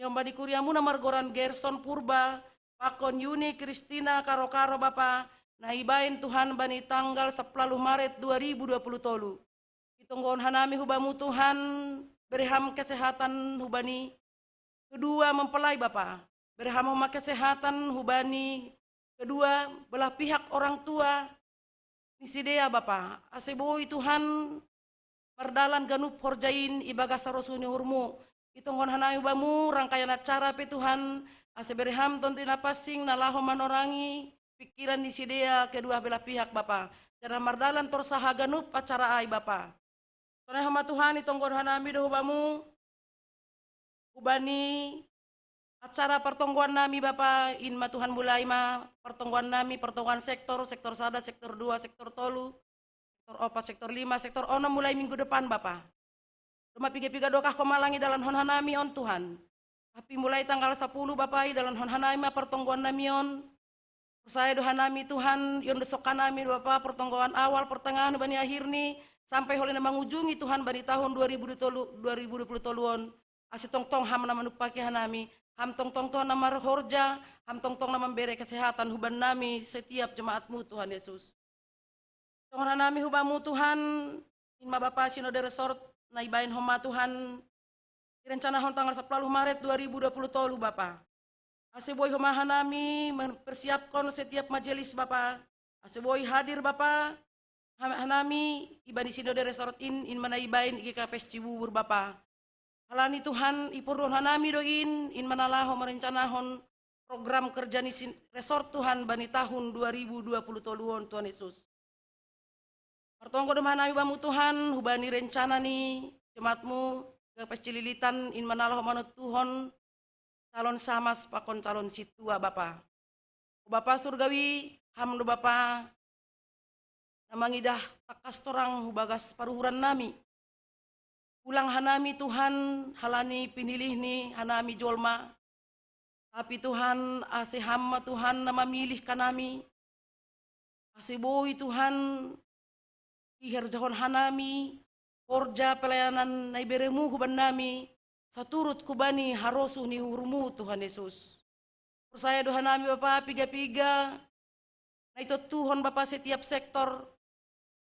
niombah ni kuriamu na margoran Gerson Purba, pakon Yuni Kristina Karo-Karo Bapa, na ibaen Tuhan bani tanggal sampulu Maret dua ribu dua puluh tolu. Itonggohon hanami hubamu Tuhan, bere ham kesehatan hubani kedua mempelai Bapa. Bere ham homa kesehatan hubani kedua belah pihak orang tua ni sidea Bapa. Ase boi Tuhan mardalan ganup horja in ibagas harosuh ni uhurmu. Itonggohon hanami hubamu rangkaian acara pe Tuhan, ase bere ham tontu i na pansing na laho manorangi pikiran ni sidea kedua belah pihak Bapa. Janah mardalan torsaha ganup acara ai Bapa. Sonai homa Tuhan, itonggohon hanami do hubamu, hubani acara partonggoan nami Bapa, in ma Tuhan mulai ma partonggoan nami, partonggoan sektor, sektor sada, sektor dua, sektor tolu, sektor opat, sektor lima, sektor onom mulai minggu depan Bapa. Domma piga-piga dokah homa lang idalankon hanami on Tuhan. Tapi mulai tanggal sampulu Bapa idalankon hanami ma partonggoan nami on. Porsaya do hanami Tuhan, iondosok hanami do Bapa partonggoan awal, pertengahan, bani akhirni, sampai holong na mangujungi Tuhan bani tahun dua ribu dua puluh tolu, dua ribu dua puluh tolu on. Ase tongtong ham na manumpaki hanami, ham tongtong Tuhan na marhorja, ham tongtong na mambere kesehatan huban nami setiap jemaatmu Tuhan Yesus. Tongon hanami hubamu Tuhan, in ma Bapa Sinode Resort, na ibaen homa Tuhan, irencanahon tanggal sampulu Maret dua ribu dua puluh tolu Bapa. Ase boi homa hanami mempersiapkon setiap majelis Bapa, ase boi hadir Bapa, ha-, hanami ibani Sinode Resort in, in ma na ibaen I G K P S Cibubur Bapa. Halani Tuhan, iporluhon hanami do in, in ma na laho merencanahon program kerja ni sin-, resort Tuhan bani tahun dua ribu dua puluh tolu on Tuhan Yesus. Martonggo do ma hanami bamu Tuhan, hubani rencana ni jemaatmu, G P S Cililitan, in ma na laho manontuhon calon samas pakon calon sintua Bapa. O Bapa Surgawi, ham do Bapa na mangidah tangkas torang hubagas paruhuran nami. Ulang hanami Tuhan, halani pinilih ni hanami jolma. Tapi Tuhan, ase ham ma Tuhan na mamilih hanami. Ase boi Tuhan, iherjahon hanami horja pelayanan na iberemu huban nami, saturut hubani harosuh ni uhurmu Tuhan Yesus. Porsaya do hanami Bapa piga-piga na itontuhon Bapa setiap sektor,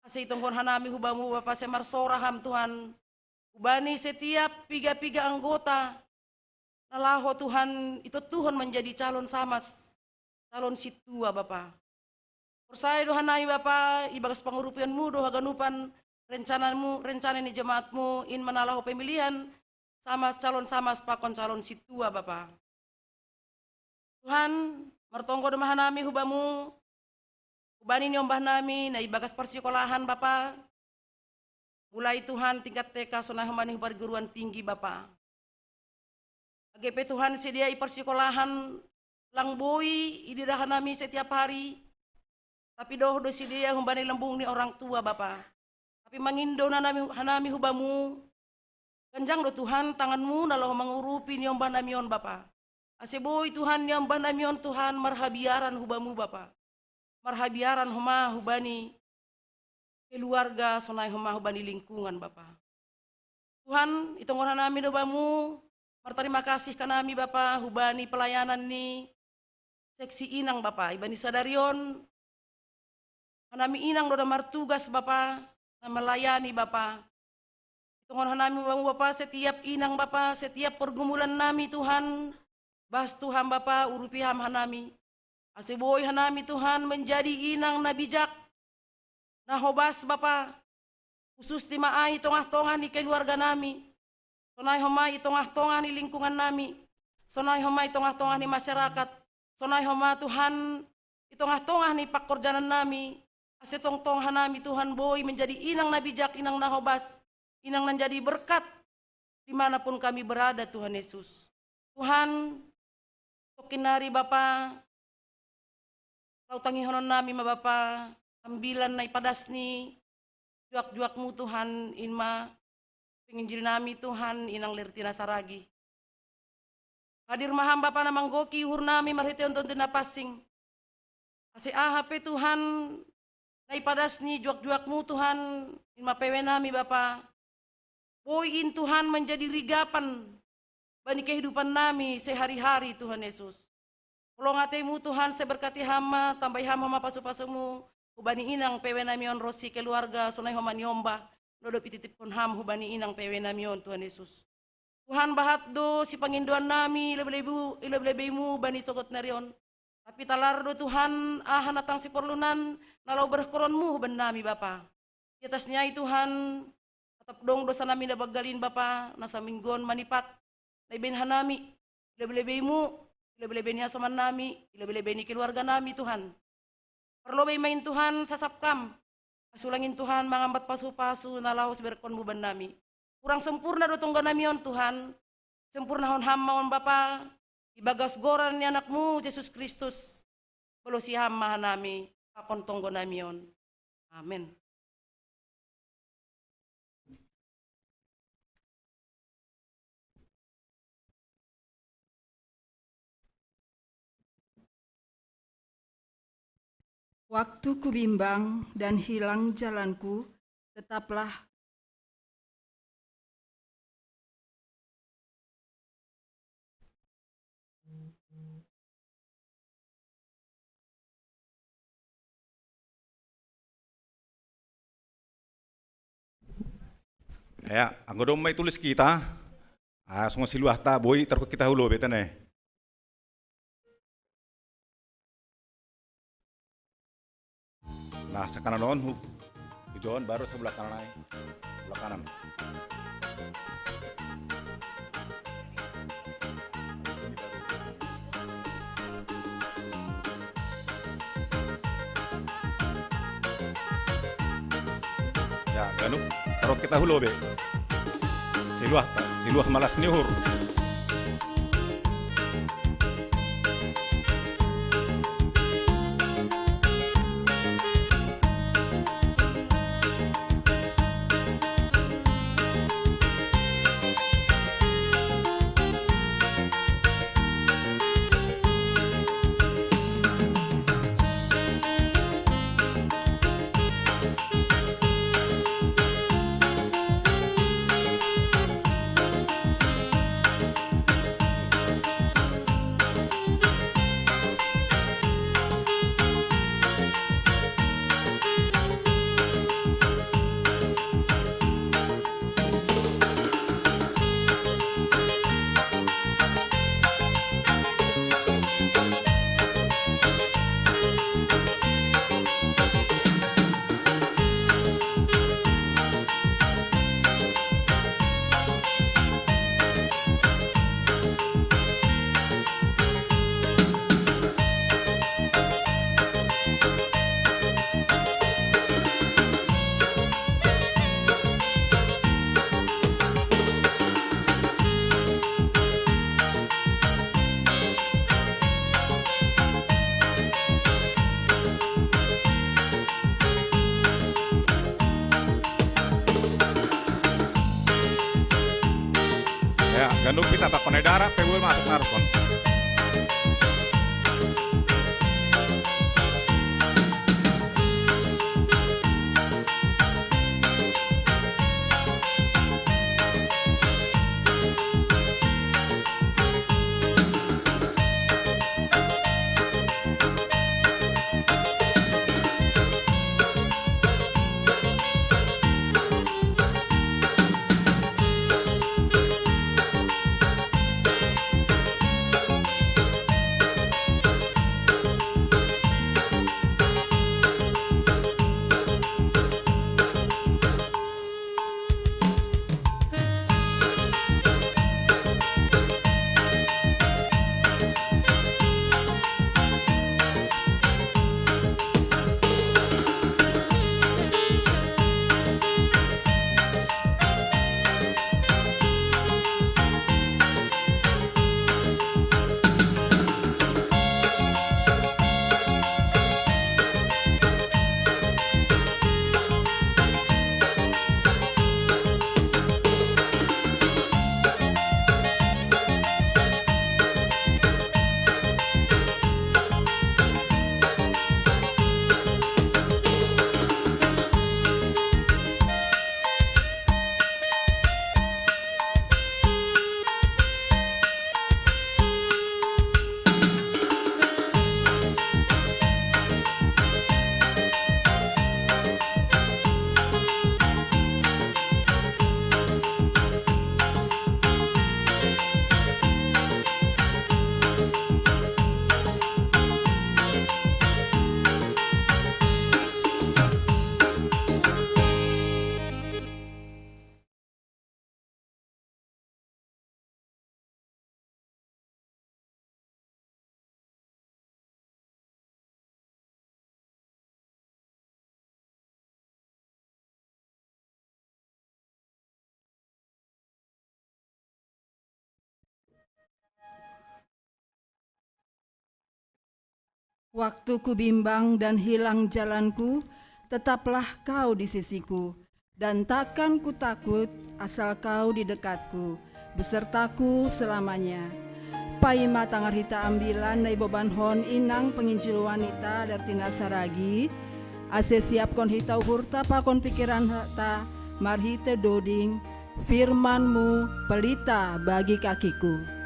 ase itonggohon hanami hubamu Bapa ase marsora ham Tuhan, hubani setiap piga-piga anggota na laho Tuhan itontuhon manjadi calon samas, calon sintua Bapa. Porsaya do hanami Bapa, ibagas pangurupionmu do haganupan rencanamu, rencana ni jemaatmu, in ma na laho pemilihan samas, calon samas pakon calon sintua Bapa. Tuhan, martonggo do ma hanami hubamu, hubani niombah nami na ibagas parsikolahan Bapa. Mulai Tuhan tingkat T K sonai hubani hu parguruan tinggi Bapa. Age pe Tuhan sidea i parsikolahan lang boi ididah hanami setiap hari, tapi doh do sidea humbani lambung ni orang tua Bapa. Tapi mangindo hanami, hanami hubamu, ganjang do Tuhan tanganmu na laho mangurupi niombah nami on Bapa. Ase boi Tuhan niombah nami on Tuhan marhabiaran hubamu Bapa. Marhabiaran homa hubani keluarga sonai homa hubani lingkungan Bapa. Tuhan, itonggohon hanami do bamu, martarima kasih hanami Bapa, hubani pelayanan ni seksi inang Bapa, ibani sadari on, hanami inang do na martugas Bapa, na melayani Bapa. Itonggohon hanami bamu Bapa, setiap inang Bapa, setiap pergumulan nami Tuhan, bahas Tuhan Bapa, urupi ham hanami. Ase boi hanami Tuhan menjadi inang na bijak, na hobas Bapa, Khusus ti ma ai i tongah-tongah ni keluarga nami. Sonai homa i tongah-tongah ni lingkungan nami. Sonai homa i tongah-tongah ni masyarakat. Sonai homa Tuhan i tongah-tongah ni pangkorjanan nami. Ase tongtong hanami Tuhan boi menjadi inang na bijak, inang na hobas, inang na jadi berkat di mana pun kami berada Tuhan Yesus. Tuhan, tokin nari Bapa, laho tangihonon nami ma Bapa, ambilan na ipadas ni juak-juakmu Tuhan, in ma penginjil nami Tuhan, inang lerti na saragi. Hadir ma Ham Bapa na manggohi uhur nami marhitehon Tonduy Napansing. Ase aha pe Tuhan, na ipadas ni juak-juakmu Tuhan, in ma pewe nami Bapa. Boi in Tuhan menjadi rigapan bani kehidupan nami sehari-hari Tuhan Yesus. Holong ateimu Tuhan, seberkati Ham ma, tambai Ham homa pasu-pasumu, hubani inang pewe nami on ronsi keluarga, sonai homa ni omba, na dob ititipkon Ham hubani inang pewe nami on Tuhan Yesus. Tuhan, bahat do sipangindoan nami i lebe-lebeimu, i lebe-lebeimu bani sogot nari on. Tapi talar do Tuhan, aha na tang siporlunan, na laho berkoronmu hubani nami Bapa. Di atas ni ai Tuhan, atap dong dosa nami na banggalin Bapa, na saminggu on manipat, na ibaen hanami, i lebe-lebeimu, i lebe-lebei ni hasoman nami, i lebe-lebei ni keluarga nami Tuhan. Parlobei ma in Tuhan sasap Ham. Ase ulang in Tuhan mangambat pasu-pasu na laho siberkonmu bannami. Kurang sempurna do tonggo nami on Tuhan. Sempurnahon Ham ma on Bapa. Ibagas goran ni Anakmu Jesus Kristus. Balosi Ham ma hanami pakon tonggo nami on. Amen. Waktu ku bimbang dan hilang jalanku, tetaplah. Ya, anggo domma itulis hita, ah, songon siluahta boi tarhut hita hu lobei tene. Nah, sakanan on hu, hu jon baru sebelah kanan ai. Sebelah kanan. Ya, ganup, tarhut hita hu lobei. Siluah, siluah malas ni uhur. Ya, ganup hita pakon ai darat pe boi masuk narkon. Waktu ku bimbang dan hilang jalanku, tetaplah kau di sisiku, dan takkan ku takut asal kau di dekatku, besertaku selamanya. Paima tangar hita ambilan na ibobankon inang panginjil wanita Lertina Saragi, ase siapkon hita uhurta pakon pikiranta marhite doding, firmanmu pelita bagi kakiku.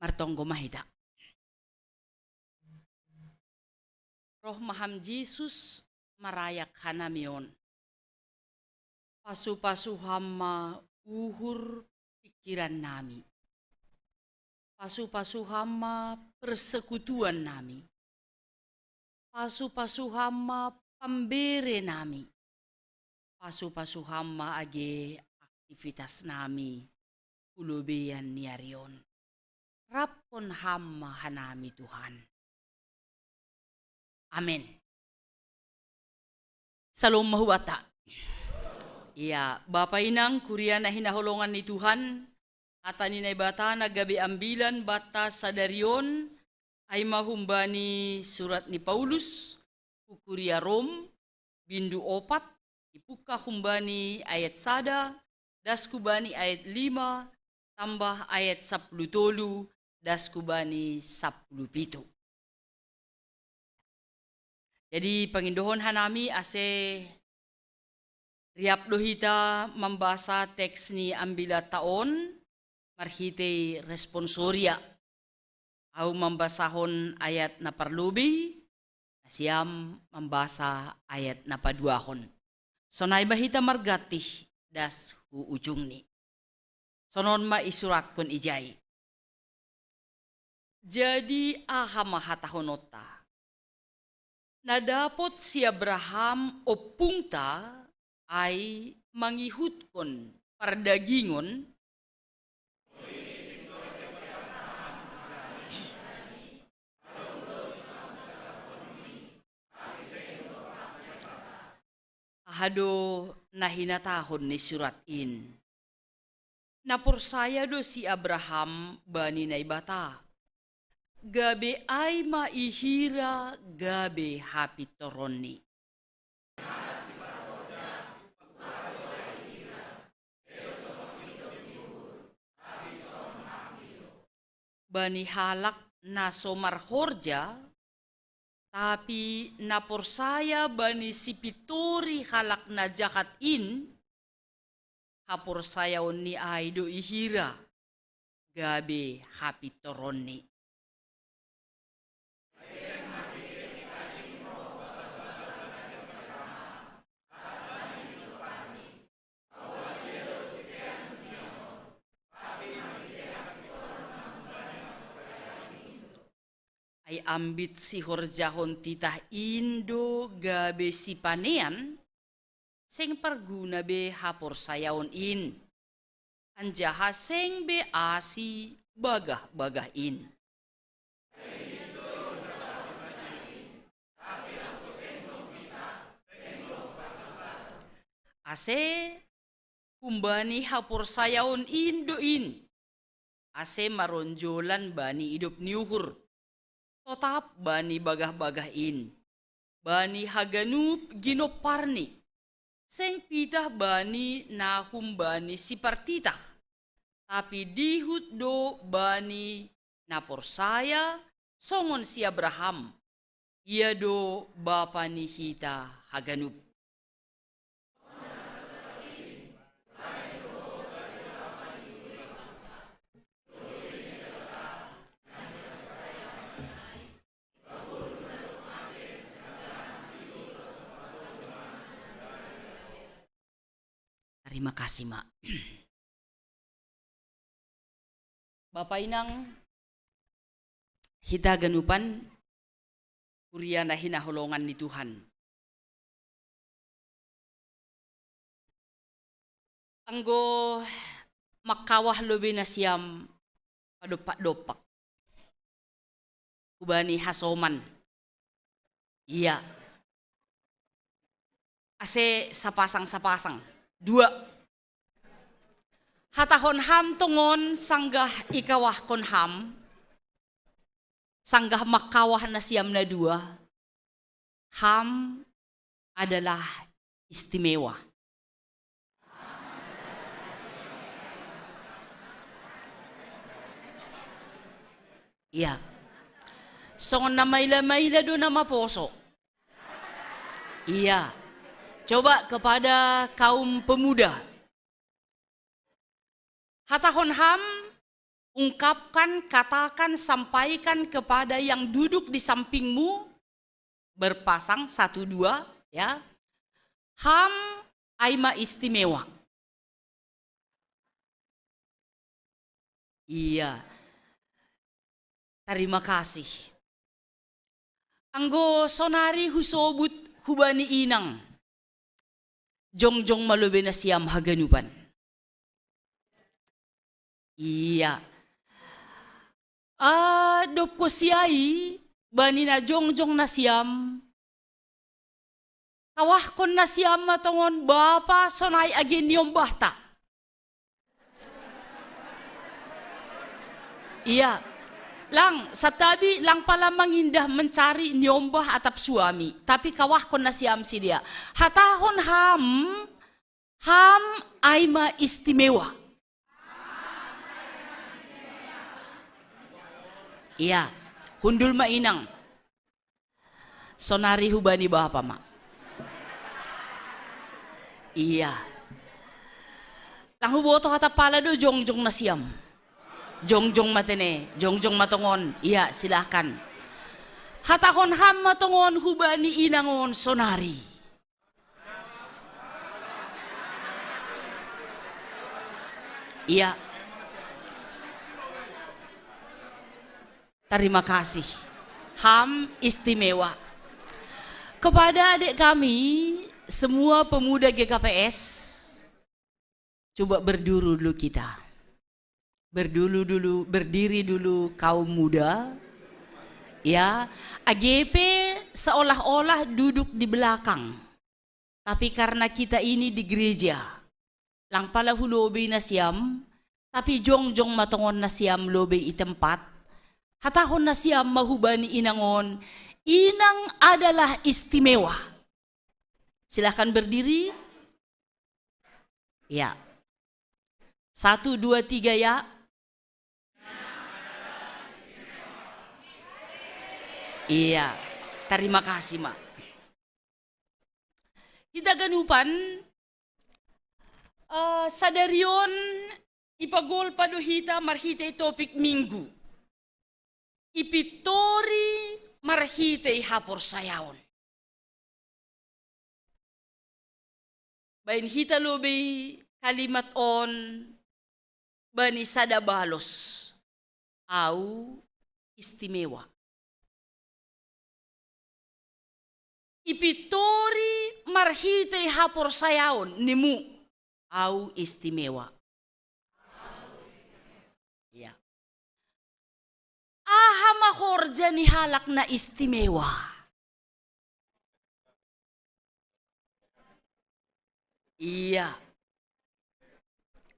Martonggo ma hita. Roh ma Ham Jesus marayak hanami on. Pasu-pasu Ham ma uhur pikiran nami. Pasu-pasu Ham ma persekutuan nami. Pasu-pasu Ham ma pambere nami. Pasu-pasu Ham ma age aktivitas nami hu lobean ni ari on. Rapkon Ham ma hanami Tuhan. Amen. Salom ma hubata. Ia, Bapa inang, kuria na hinaholongan ni Tuhan, hata ni Naibata na gabe ambilan banta sadari on, ai ma humbani surat ni Paulus hu kuria Rom, bindu opat, ipungka humbani ayat sada, das hubani ayat lima, tambah ayat sapuluh tolu, das hubani sapuluh pitu. Jadi, pangindohon hanami ase riap do hita mambasa teks ni ambilanta on marhitei responsoria. Ahu mambasahon ayat na parlobei, nasiam mambasa ayat na paduahon. Sonai ma hita margantih das hu ujungni. Sonon ma isuratkon ijai. Jadi aha ma hatahononta? Na dapot si Abraham ompungta ai mangihutkon pardagingon, aha do na hinatahon ni surat in? Na porsaya do si Abraham bani Naibata, gabe ai ma ihira gabe hapintoronni. Bani halak na so marhorja, tapi na porsaya bani sipintori halak na jahat in, haporsayaonni ai do ihira gabe hapintoronni. Ai ambit sihorjahon titah in do gabe sipanean, seng parguna be haporsayaon in, anjaha seng be asi bagah-bagah in. Ase humbani haporsayaon in do in, ase maronjolan bani idop ni uhur, totap bani bagah-bagah in, bani haganup ginomparni, seng pitah bani na humbani sipartitah, tapi dihut do bani na porsaya songon si Abraham, ia do bapa ni hita haganup. Tarima kasih, Mak. Bapa inang, hita haganupan, huria na hinaholongan ni Tuhan. Anggo mangkawah lobei nasiam padompak-dompak hubani hasoman. Ia. Ase sapasang-sapasang. Dua. Hatahon ham tongon sanggah ikawahkon ham, sanggah mangkawah nasiam na dua, ham adalah istimewa. Ia. Songon na maila-maila do na maposo. Ia. Coba kepada kaum pemuda. Hatahon ham, ungkapkan, katakan, sampaikan kepada yang duduk di sampingmu, berpasang satu dua, ya. Ham ai ma istimewa. Ia. Tarima kasih. Anggo sonari husobut hubani inang, jongjong ma lobei nasiam haganupan. Ia. Ah, dob husiai bani na jongjong nasiam, kawahkon nasiam ma tongon bapa sonai age niombahta. Ia. Lang, santabi lang pala mangindah mencari niombah atap suami, tapi kawahkon nasiam sidea. Hatahon ham, ham ai ma istimewa. Ia. Hundul ma inang. Sonari hubani bapa ma. Ia. Lang huboto hata pala do jongjong nasiam. Jongjong ma tene, jongjong ma tongon. Ia, silahkan. Hatahon ham ma tongon hubani inang on sonari. Ia. Tarima kasih. Ham istimewa. Kepada adik kami, semua pemuda G K P S, coba berdiri dulu kita. Berdulu dulu, berdiri dulu kaum muda. Ya, A G P seolah-olah duduk di belakang. Tapi karena kita ini di gereja, lang pala hu lobei nasiam, tapi jongjong ma tongon nasiam lobei i tempat, hatahon nasiam ma hubani inang on, inang adalah istimewa. Silahkan berdiri. Ya. Satu, dua, tiga, ya. Iya. Tarima kasih, Mak. Hita ganupan, eh, sadari on ipagolpa do hita marhitei topik Minggu. Ipintori marhitei haporsayaon. Baen hita lobei kalimat on bani sada balos, au istimewa. Ipintori marhitei haporsayaon nimu, au istimewa. Iya. Aha ma horja ni halak na istimewa? Iya.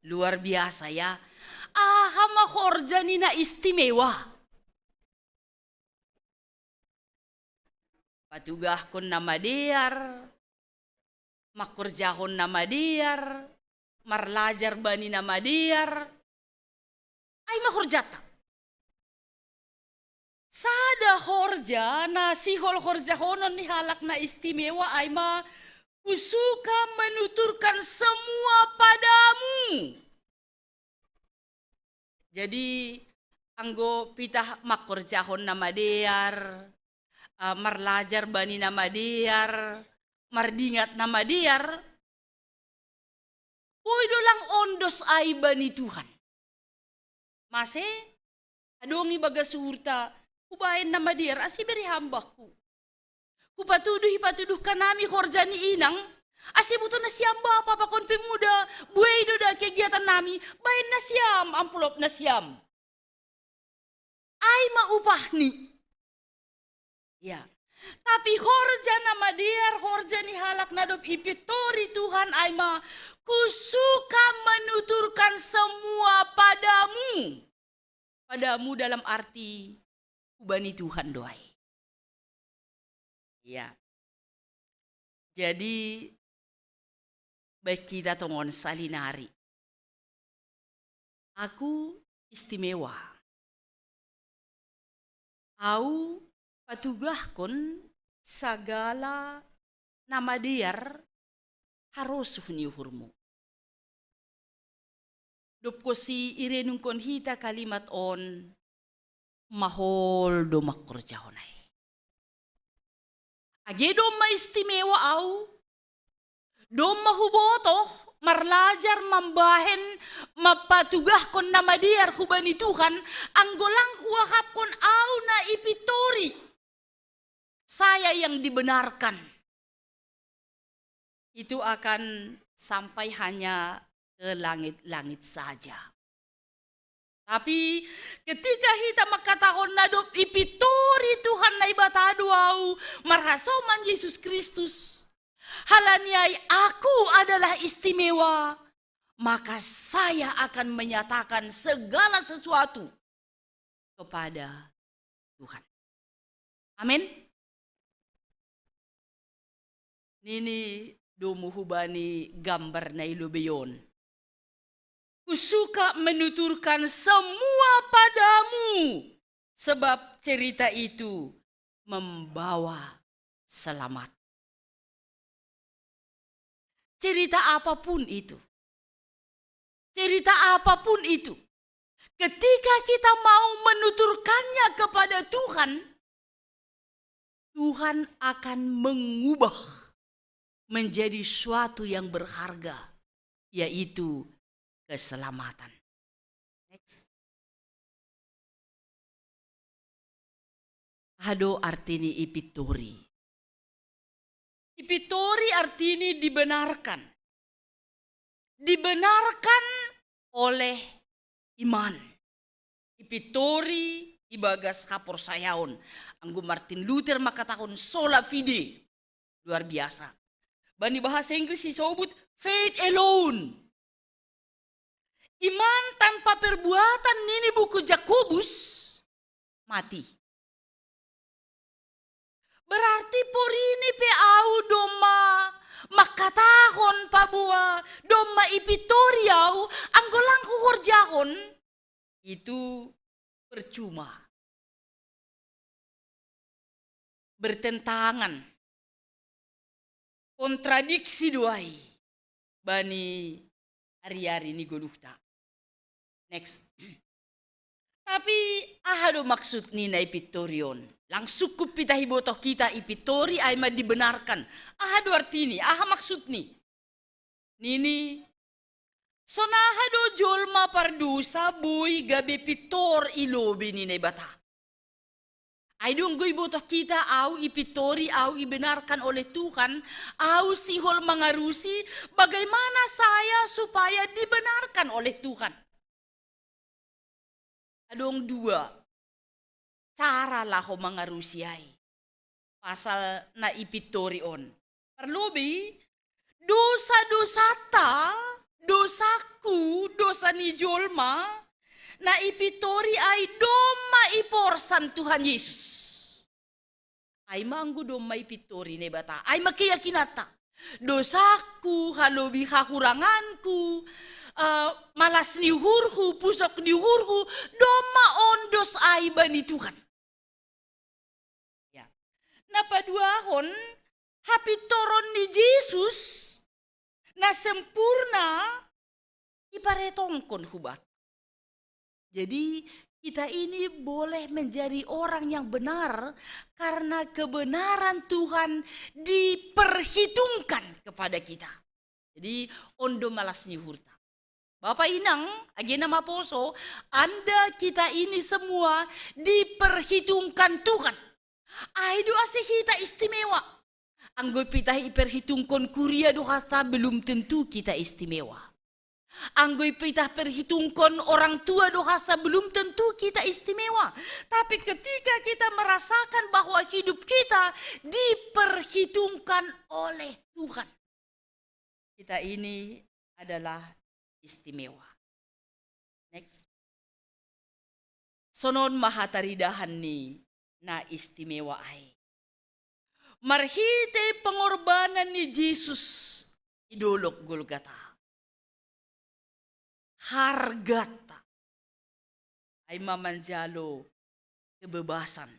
Luar biasa ya. Aha ma horja ni na istimewa? Patugahkon na madear, mangkorjahon na madear, marlajar bani na madear. Ai ma horjata. Sada horja na sihol horjahonon ni halak na istimewa ai ma, "Kusuka menuturkan semua padamu." Jadi, anggo pitah mangkorjahon na madear, ah, marlajar bani na madear, mardingat na madear, boi do lang ondos ai bani Tuhan. Mase, adong ibagas uhurta, hubaen na madear, ase bere ham bakku. Hupatuduh, hipatuduhkan hami horja ni inang, ase iboto nasiam bapa pakon pemuda, buei do da kegiatan nami, baen nasiam amplop nasiam. Ai ma upahni. Ya. Tapi horja na madear, horja ni halak na dob ipintori Tuhan ai ma, "Kusuka menuturkan semua padamu." Padamu dalam arti hubani Tuhan do ai. Ya. Jadi, baik kita tongon salinari. Aku istimewa. Au patugahkon sagala na madear harosuh ni uhurmu. Dob konsi irenungkon hita kalimat on, mahol do mangkorjahon ai. Age domma istimewa au, domma hubotoh marlajar, mambahen, mampatugahkon na madear hubani Tuhan, anggo lang huahapkon au na ipintori, saya yang dibenarkan, itu akan sampai hanya ke langit-langit saja. Tapi ketika hita mangkatahon na dob ipintori Tuhan Naibata do au marhasoman Jesus Kristus, halani ai aku adalah istimewa, maka saya akan menyatakan segala sesuatu kepada Tuhan. Amin. Nini domu hubani gambar na i lobei on, "Kusuka menuturkan semua padamu, sebab cerita itu membawa selamat." Cerita apapun itu, cerita apapun itu, ketika kita mau menuturkannya kepada Tuhan, Tuhan akan mengubah menjadi suatu yang berharga, yaitu keselamatan. Next. Aha do artini ipintori? Ipintori artini dibenarkan. Dibenarkan oleh iman. Ipintori ibagas haporsayaon. Anggo Martin Luther mangkatahon sola fide. Luar biasa. Bani bahasa Inggris isobut faith alone. Iman tanpa perbuatan nini buku Jakobus mati. Berarti porini pe au domma mangkatahon paboa, domma ipintori au, anggo lang huhorjahon, itu percuma. Bertentangan, kontradiksi do ai bani ari-ari ni goluhta. Next. Tapi aha do maksud ni na ipintori on? Lang sungkup hita ibotoh hita ipintori ai ma dibenarkan. Aha do artini? Aha maksudni? Nini, sonaha do jolma pardosa boi gabe pintor i lobei ni Naibata? Ai dong go iboto kita, au ipintori, au ibenarkan oleh Tuhan, au sihol mangarusi, bagaimana saya supaya dibenarkan oleh Tuhan. Adong dua cara laho mangarusi ai. Pasal na ipintori on. Parlobi, dosa-dosata, dosaku, dosa ni jolma, na ipintori ai domma iporsan Tuhan Yesus. Ai ma anggo domma ipintori Naibata, ai ma keyakinanta. Dosaku, halobi hahuranganku, eh, malas ni uhurhu, pusok ni uhurhu, domma ondos ai bani Tuhan. Ya. Na paduahon, hapintoron ni Jesus na sempurna iparetongkon hubata. Jadi kita ini boleh menjadi orang yang benar karena kebenaran Tuhan diperhitungkan kepada kita. Jadi on do malas ni uhurta. Bapa inang, age na maposo, Anda kita ini semua diperhitungkan Tuhan. Ai do asa hita istimewa. Anggo pe hita iperhitungkon kuria do hasta, belum tentu kita istimewa. Anggo pe hita perhitungkon orang tua do hasta, belum tentu kita istimewa. Tapi ketika kita merasakan bahwa hidup kita diperhitungkan oleh Tuhan, kita ini adalah istimewa. Next. Sonon ma hataridahan ni na istimewa ai. Marhitei pengorbanan ni Jesus i dolok Golgata, hargata ai ma manjalo kebebasan.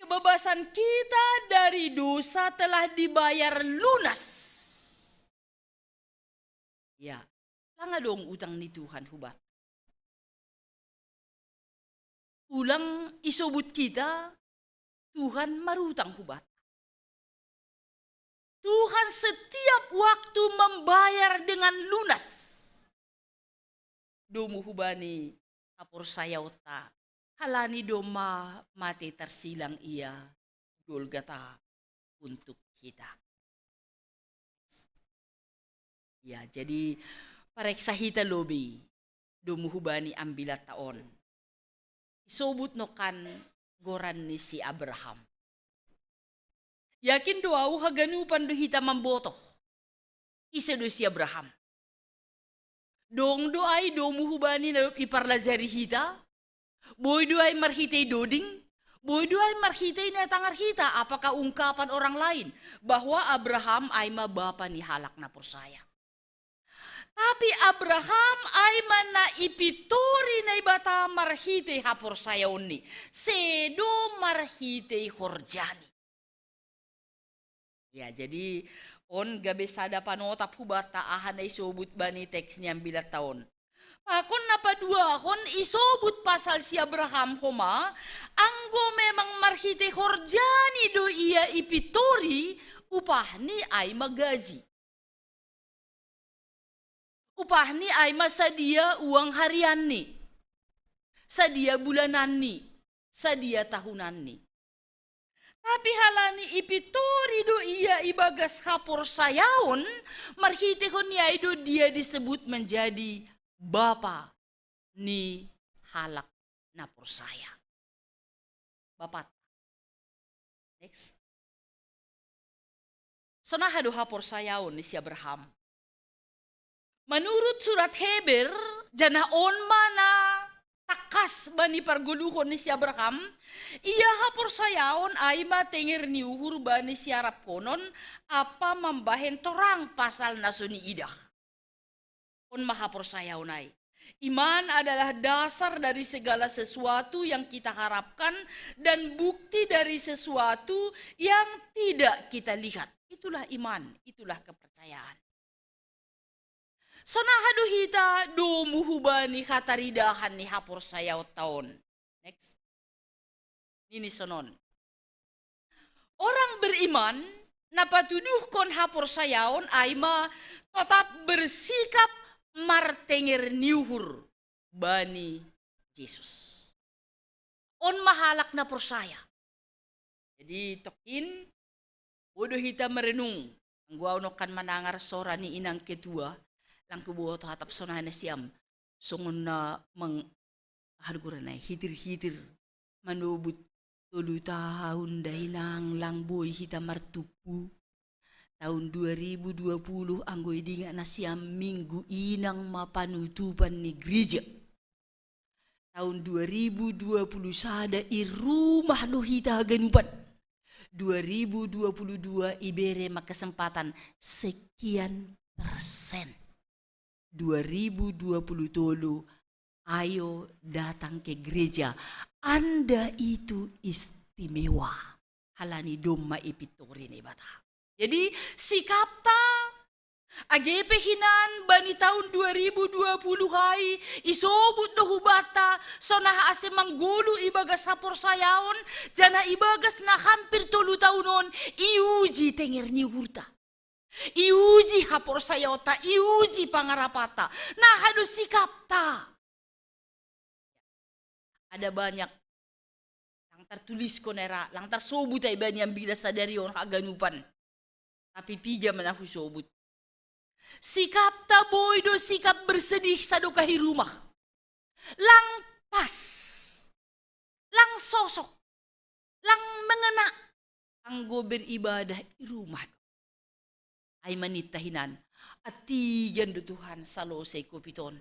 Kebebasan kita dari dosa telah dibayar lunas. Ya, lang adong utang ni Tuhan hubata. Ulang isobut kita Tuhan marutang hubata. Tuhan setiap waktu membayar dengan lunas. Domu hubani haporsayaonta, halani domma mate tarsilang Ia Golgata untuk kita. Ya, jadi pareksa hita lobi domu hubani ambilatta on. Isobut nangkin goran ni si Abraham. Yakin do au haganupan do hita mamboto ise do si Abraham. Dong do ai domu hubani na dob iparlajari hita? Boi do ai marhitei doding? Boi do ai marhitei na tangar hita, apakah ungkapan orang lain, bahwa Abraham ai ma bapa ni halak na porsaya? Tapi Abraham ai ma na ipintori Naibata marhitei haporsayaonni, sedo marhitei horjani. Ya, jadi on gabe sada panotap hubata aha na isobut bani teks ni ambilatta on. Pakon na paduahon isobut pasal si Abraham homa, anggo memang marhitei horjani do ia ipintori, upahni ai ma gaji. Upahni ai ma sadia uang harianni, sadia bulananni, sadia tahunanni. Tapi halani ipintori do ia ibagas haporsayaon, marhiteihon ni ai do dia disebut menjadi bapa ni halak na porsaya. Bapatta. Next. Sonaha do haporsayaon ni si Abraham? Manurut surat Heber, janah on ma na tangkas bani pargoluhon ni si Abraham, ia haporsayaon ai ma tenger ni uhur bani siaraphonon ampa mambahen torang pasal na so niidah. On ma haporsayaon ai. Iman adalah dasar dari segala sesuatu yang kita harapkan dan bukti dari sesuatu yang tidak kita lihat. Itulah iman, itulah kepercayaan. Sonaha do hita domu hubani hataridahan ni haporsayaonta on? Next. Nini sonon. Orang beriman na patuduhkon haporsayaon ai ma totap bersikap martenger ni uhur bani Jesus. On ma halak na porsaya. Jadi tokkin, boi do hita merenung. Anggo au nongkan manangar sora ni inang ketua, lang huboto hatop sonai nasiam. Songon na meng-, aha do goarna i, hitir-hitir manobut tolu taon da inang lang boi hita martumpu. Taon dua ribu dua puluh anggo idingat nasiam minggu inang ma panutupan ni gereja. Taon dua ribu dua puluh sada i rumah do hita haganupan. Dua ribu dua puluh dua ibere ma kesempatan sekian persen. Dua ribu dua puluh tolu, ayo datang ke gereja. Anda itu istimewa. Halani domma i pintori Naibata. Jadi, sikapta, age pe hinan bani taon dua ribu dua puluh ai, isobut do hubanta, songon ase manggoluh ibagas haporsayaon, janah ibagas na hampir tolu taon on, iuji tenger ni uhurta. Iuji haporsayaonta, iuji pangarapanta. Naha do sikapta. Ada banyak lang tartuliskon era, lang tarsobut ai bani ambila sadari on haganupan. Tapi piga ma na husobut. Sikapta boi do sikap bersedih sadokah i rumah. Lang pas. Lang sosok. Lang mengena. Anggo beribadah i rumah do. Ai ma ninta hinan, antigan do Tuhan salose i covid on.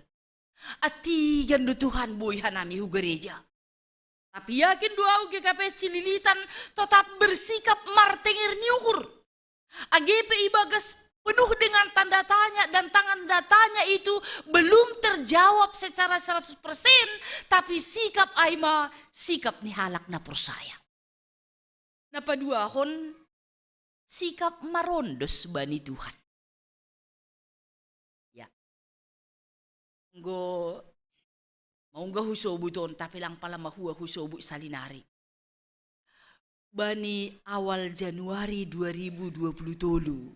Antigan do Tuhan boi hanami hu gereja. Tapi yakin do au G K P S Cililitan tetap bersikap martenger ni uhur. Age pe ibagas penuh dengan tanda tanya dan tanda tanya itu belum terjawab secara seratus persen, tapi sikap ai ma sikap ni halak na porsaya. Na paduahon, sikap marondos bani Tuhan. Ya. Anggo maunggah husobut on, tapi lang pala mahua husobut salinari. Bani awal Januari dua ribu dua puluh tolu,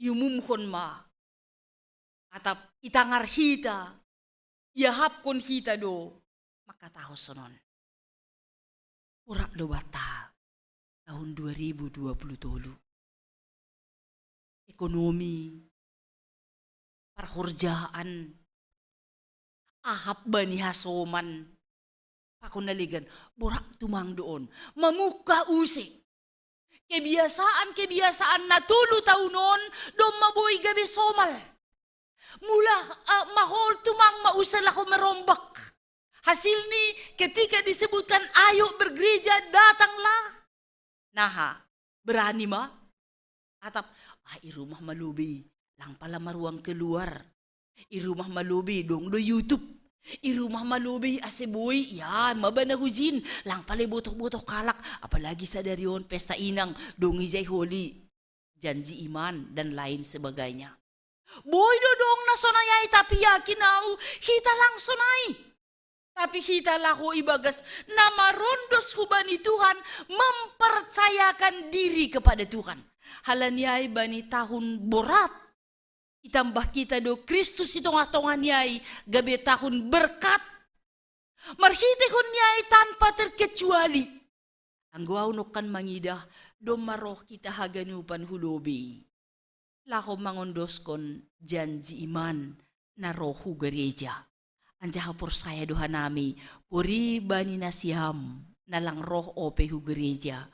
iumumhon ma, atap itangar hita, iahapkon hita do, mangkatahon sonon. Borat do banta taon dua ribu dua puluh tolu. Ekonomi, parhorjaan, ahap bani hasoman, pakon na legan, borat tumang do on. Mamungka use. Kebiasaan-kebiasaan na tolu taon on, domma boi gabe somal. Mula, ah, mahol tumang ma use laho marombak. Hasilni, ketika disebutkan, "Ayo bergereja, datanglah." Naha, berani ma? Atap, ah, i rumah ma lobei, lang pala maruang keluar. I rumah ma lobei, dong do YouTube. I rumah ma lobei, ase boi, ya, ma bana hujin, lang pala ibotoh-botoh halak, apalagi sadari on pesta inang, dong ijai holi, janji iman, dan lain sebagainya. Boi do dong na sonai ai, tapi yakin au, hita lang sonai. Tapi hita laho ibagas na marondos hubani Tuhan, mempercayakan diri kepada Tuhan. Halani ai bani tahun borat, itambah kita do Kristus i tongah-tongah ni ai, gabe tahun berkat. Marhitehon ni ai tanpa terkecuali. Anggo au nongkan mangidah, domma roh hita haganupan hu lobei. Laho mangondoskon janji iman na roh hu gereja. Anjaha porsaya do hanami, pori bani nasiam, na lang roh ope hu gereja.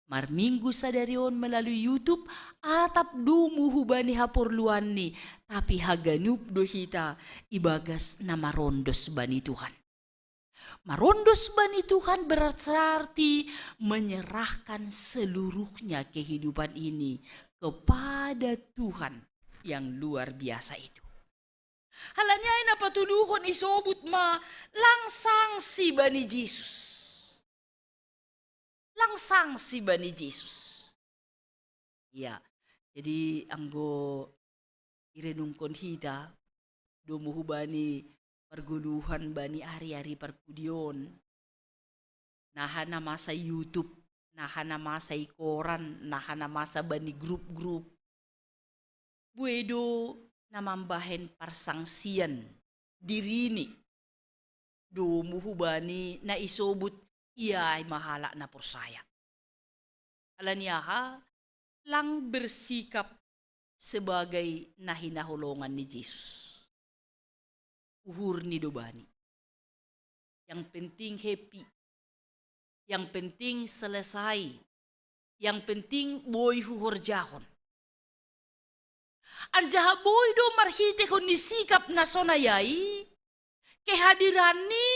Marminggu sadari on melalui YouTube, atap domu hubani haporluanni, tapi haganup do hita ibagas na marondos bani Tuhan. Marondos bani Tuhan berarti menyerahkan seluruhnya kehidupan ini kepada Tuhan yang luar biasa itu. Halani ai na patoluhon isobut ma lang sangsi bani Jesus. Lang sangsi bani Jesus. Ya, jadi anggo irenungkon hita, domu hubani pargoluhan bani ari-ari parpudion. Naha na masa i YouTube, naha na masa i koran, naha na masa bani grup-grup. Bue do na mambahen parsangsian dirini. domu hubani na isobut ia i ma halak na porsaya. Ala ni aha, lang bersikap sebagai na hinaholongan ni Jesus. Uhur ni do bani. Yang penting happy. Yang penting selesai. Yang penting boi huhorjahon. Anjaha boi do marhitehon ni sikap na sonai ai, kehadiranni,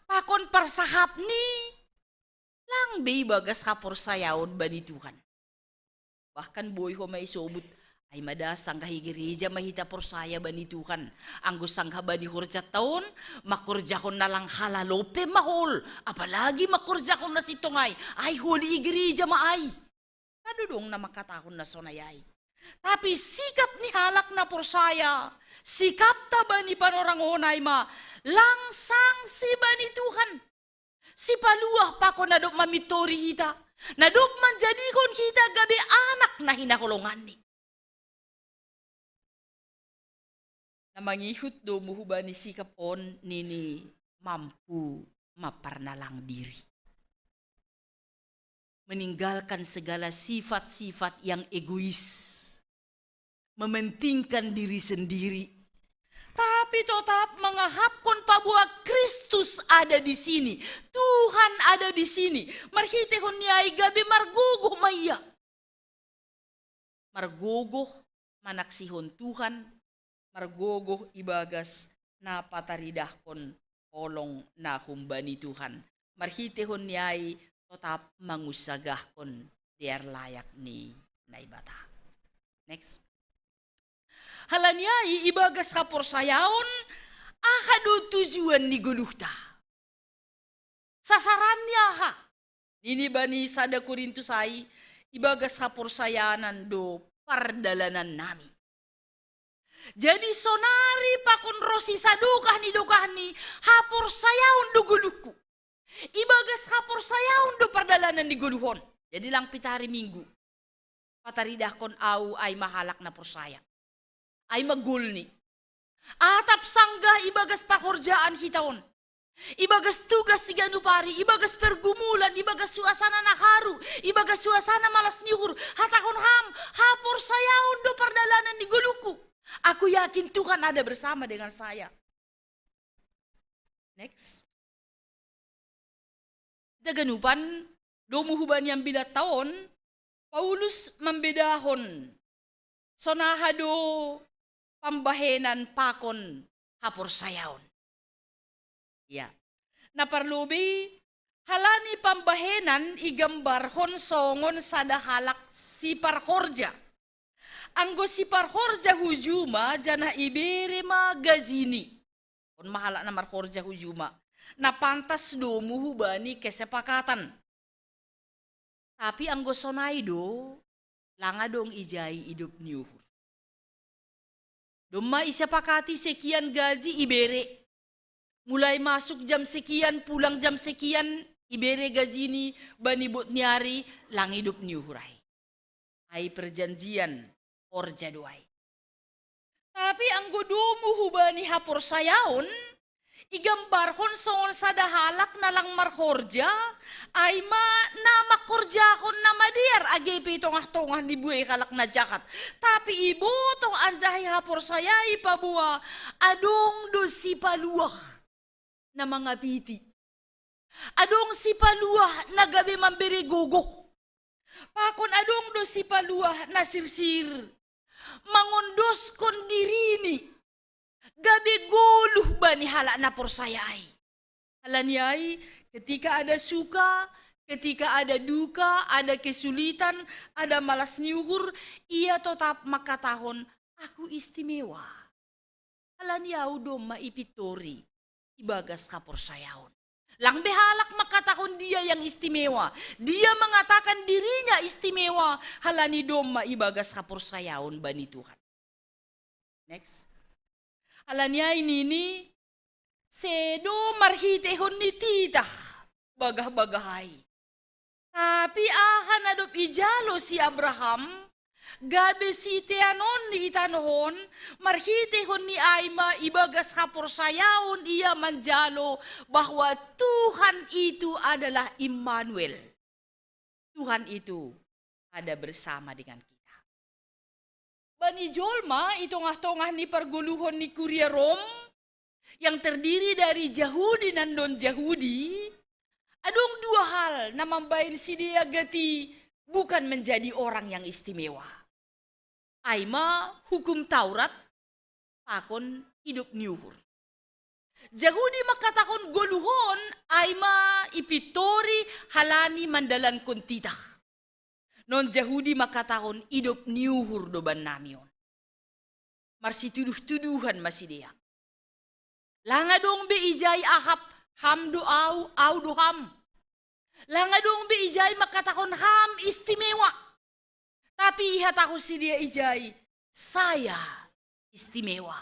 pakon parsahapni, lang be ibagas haporsayaon bani Tuhan. Bahkan boi homa isobut, ai ma da sanggah i gereja ma hita porsaya bani Tuhan. Anggo sanggah bani horjanta on, mangkorjahon na lang halalo pe ma hol, apalagi mangkorjahon na sintong ai, ai holi i gereja ma ai. Kadodong na mangkatahon na sonai ai. Tapi sikap ni halak na porsaya, sikapta bani panorang on ai ma lang sangsi bani Tuhan. Sipaluah pakon na dob mamintori hita, na dob manjadihon hita gabe anak na hinaholonganni. Na mangihut domu hubani sikap on nini mampu mamparnalang diri. Meninggalkan segala sifat-sifat yang egois, mementingkan diri sendiri, tapi tetap mengahapkon paboa Kristus ada di sini, Tuhan ada di sini. Marhitehon ni ai gabe margogoh ma ia. Margogoh manaksihon Tuhan, margogoh ibagas na pataridahkon holong na humbani Tuhan. Marhitehon ni ai tetap mangunsagahkon dear layak ni Naibata. Next. Ala ni ai ibagas haporsayaon, aha do tujuan ni goluhta? Sasaranni aha? Nini bani sada Korintus ai, ibagas haporsayaon do pardalanan nami. Jadi sonari pakon ro sisadokah ni dokahni, haporsayaon do goluhku. Ibagas haporsayaon do pardalanan ni goluh on. Jadi lang pita ari Minggu pataridahkon au ai ma halak na porsaya. Ai ma golni. Atap sanggah ibagas parhorjaan hita on. Ibagas tugas siganup ari, ibagas pergumulan, ibagas suasana na haru, ibagas suasana malas ni uhur, hatahon ham, haporsayaon do pardalanan ni goluhku. Aku yakin Tuhan ada bersama dengan saya. Next. Hita ganupan, domu hubani ambilanta on, Paulus mambedahon sonaha do pambahenan pakon haporsayaon. Ya. Na parlobei, halani pambahenan igambarhon songon sada halak siparhorja. Anggo siparhorja hu juma, janah ibere ma gajini. On ma halak na marhorja hu juma, na pantas domu hubani kesepakatan. Tapi anggo sonai do, lang adong ijai idop ni uhur. Domma isepakati sekian gaji ibere. Mulai masuk jam sekian, pulang jam sekian, ibere gajini bani bot ni ari, lang idop ni uhur ai. Ai perjanjian horja do ai. Tapi anggo domu hubani haporsayaon, igambarhon songon sada halak na lang marhorja, ai ma na mangkorjahon na madear age pe i tongah-tongah ni buei halak na jahat. Tapi ibotoh anjaha ihaporsayai paboa adong do sipaluah na mangapiti. Adong sipaluah na gabe mambere gogoh. Pakon adong do sipaluah na sirsir, mangondoskon dirini, gabe goluh bani halak na porsaya ai. Ala ni ai, ketika ada suka, ketika ada duka, ada kesulitan, ada malas ni uhur, ia tetap mangkatahon, "Aku istimewa." Ala ni au domma ipintori ibagas haporsayaon. Lang be halak mangkatahon dia yang istimewa. Dia mengatakan dirinya istimewa, halani domma ibagas haporsayaon bani Tuhan. Next. Ala ni ai nini, sedo marhitehon ni titah bagah-bagah ai. Tapi aha na dob ijalo si Abraham, Gabe siteanon ni i tanoh on, marhitehon ni ai ma ibagas haporsayaon ia manjalo bahwa Tuhan itu adalah Immanuel. Tuhan itu ada bersama dengan kita. Bani jolma i tongah-tongah ni pargoluhon ni kuria Rom, yang terdiri dari Jahudi dan non-Jahudi, adong dua hal na mambaen sidea gati bukan menjadi orang yang istimewa. Ai ma hukum Taurat pakon idop ni uhur. Jahudi mangkatahon goluh on ai ma ipintori halani mandalankon titah. Non-Jahudi mangkatahon idop ni uhur do bannami on. Marsituduh-tuduhan ma sidea. Lang adong be ijai ahap, ham do au, au do ham. Lang adong be ijai mangkatahon ham istimewa. Tapi ihatahon sidea ijai, saya istimewa.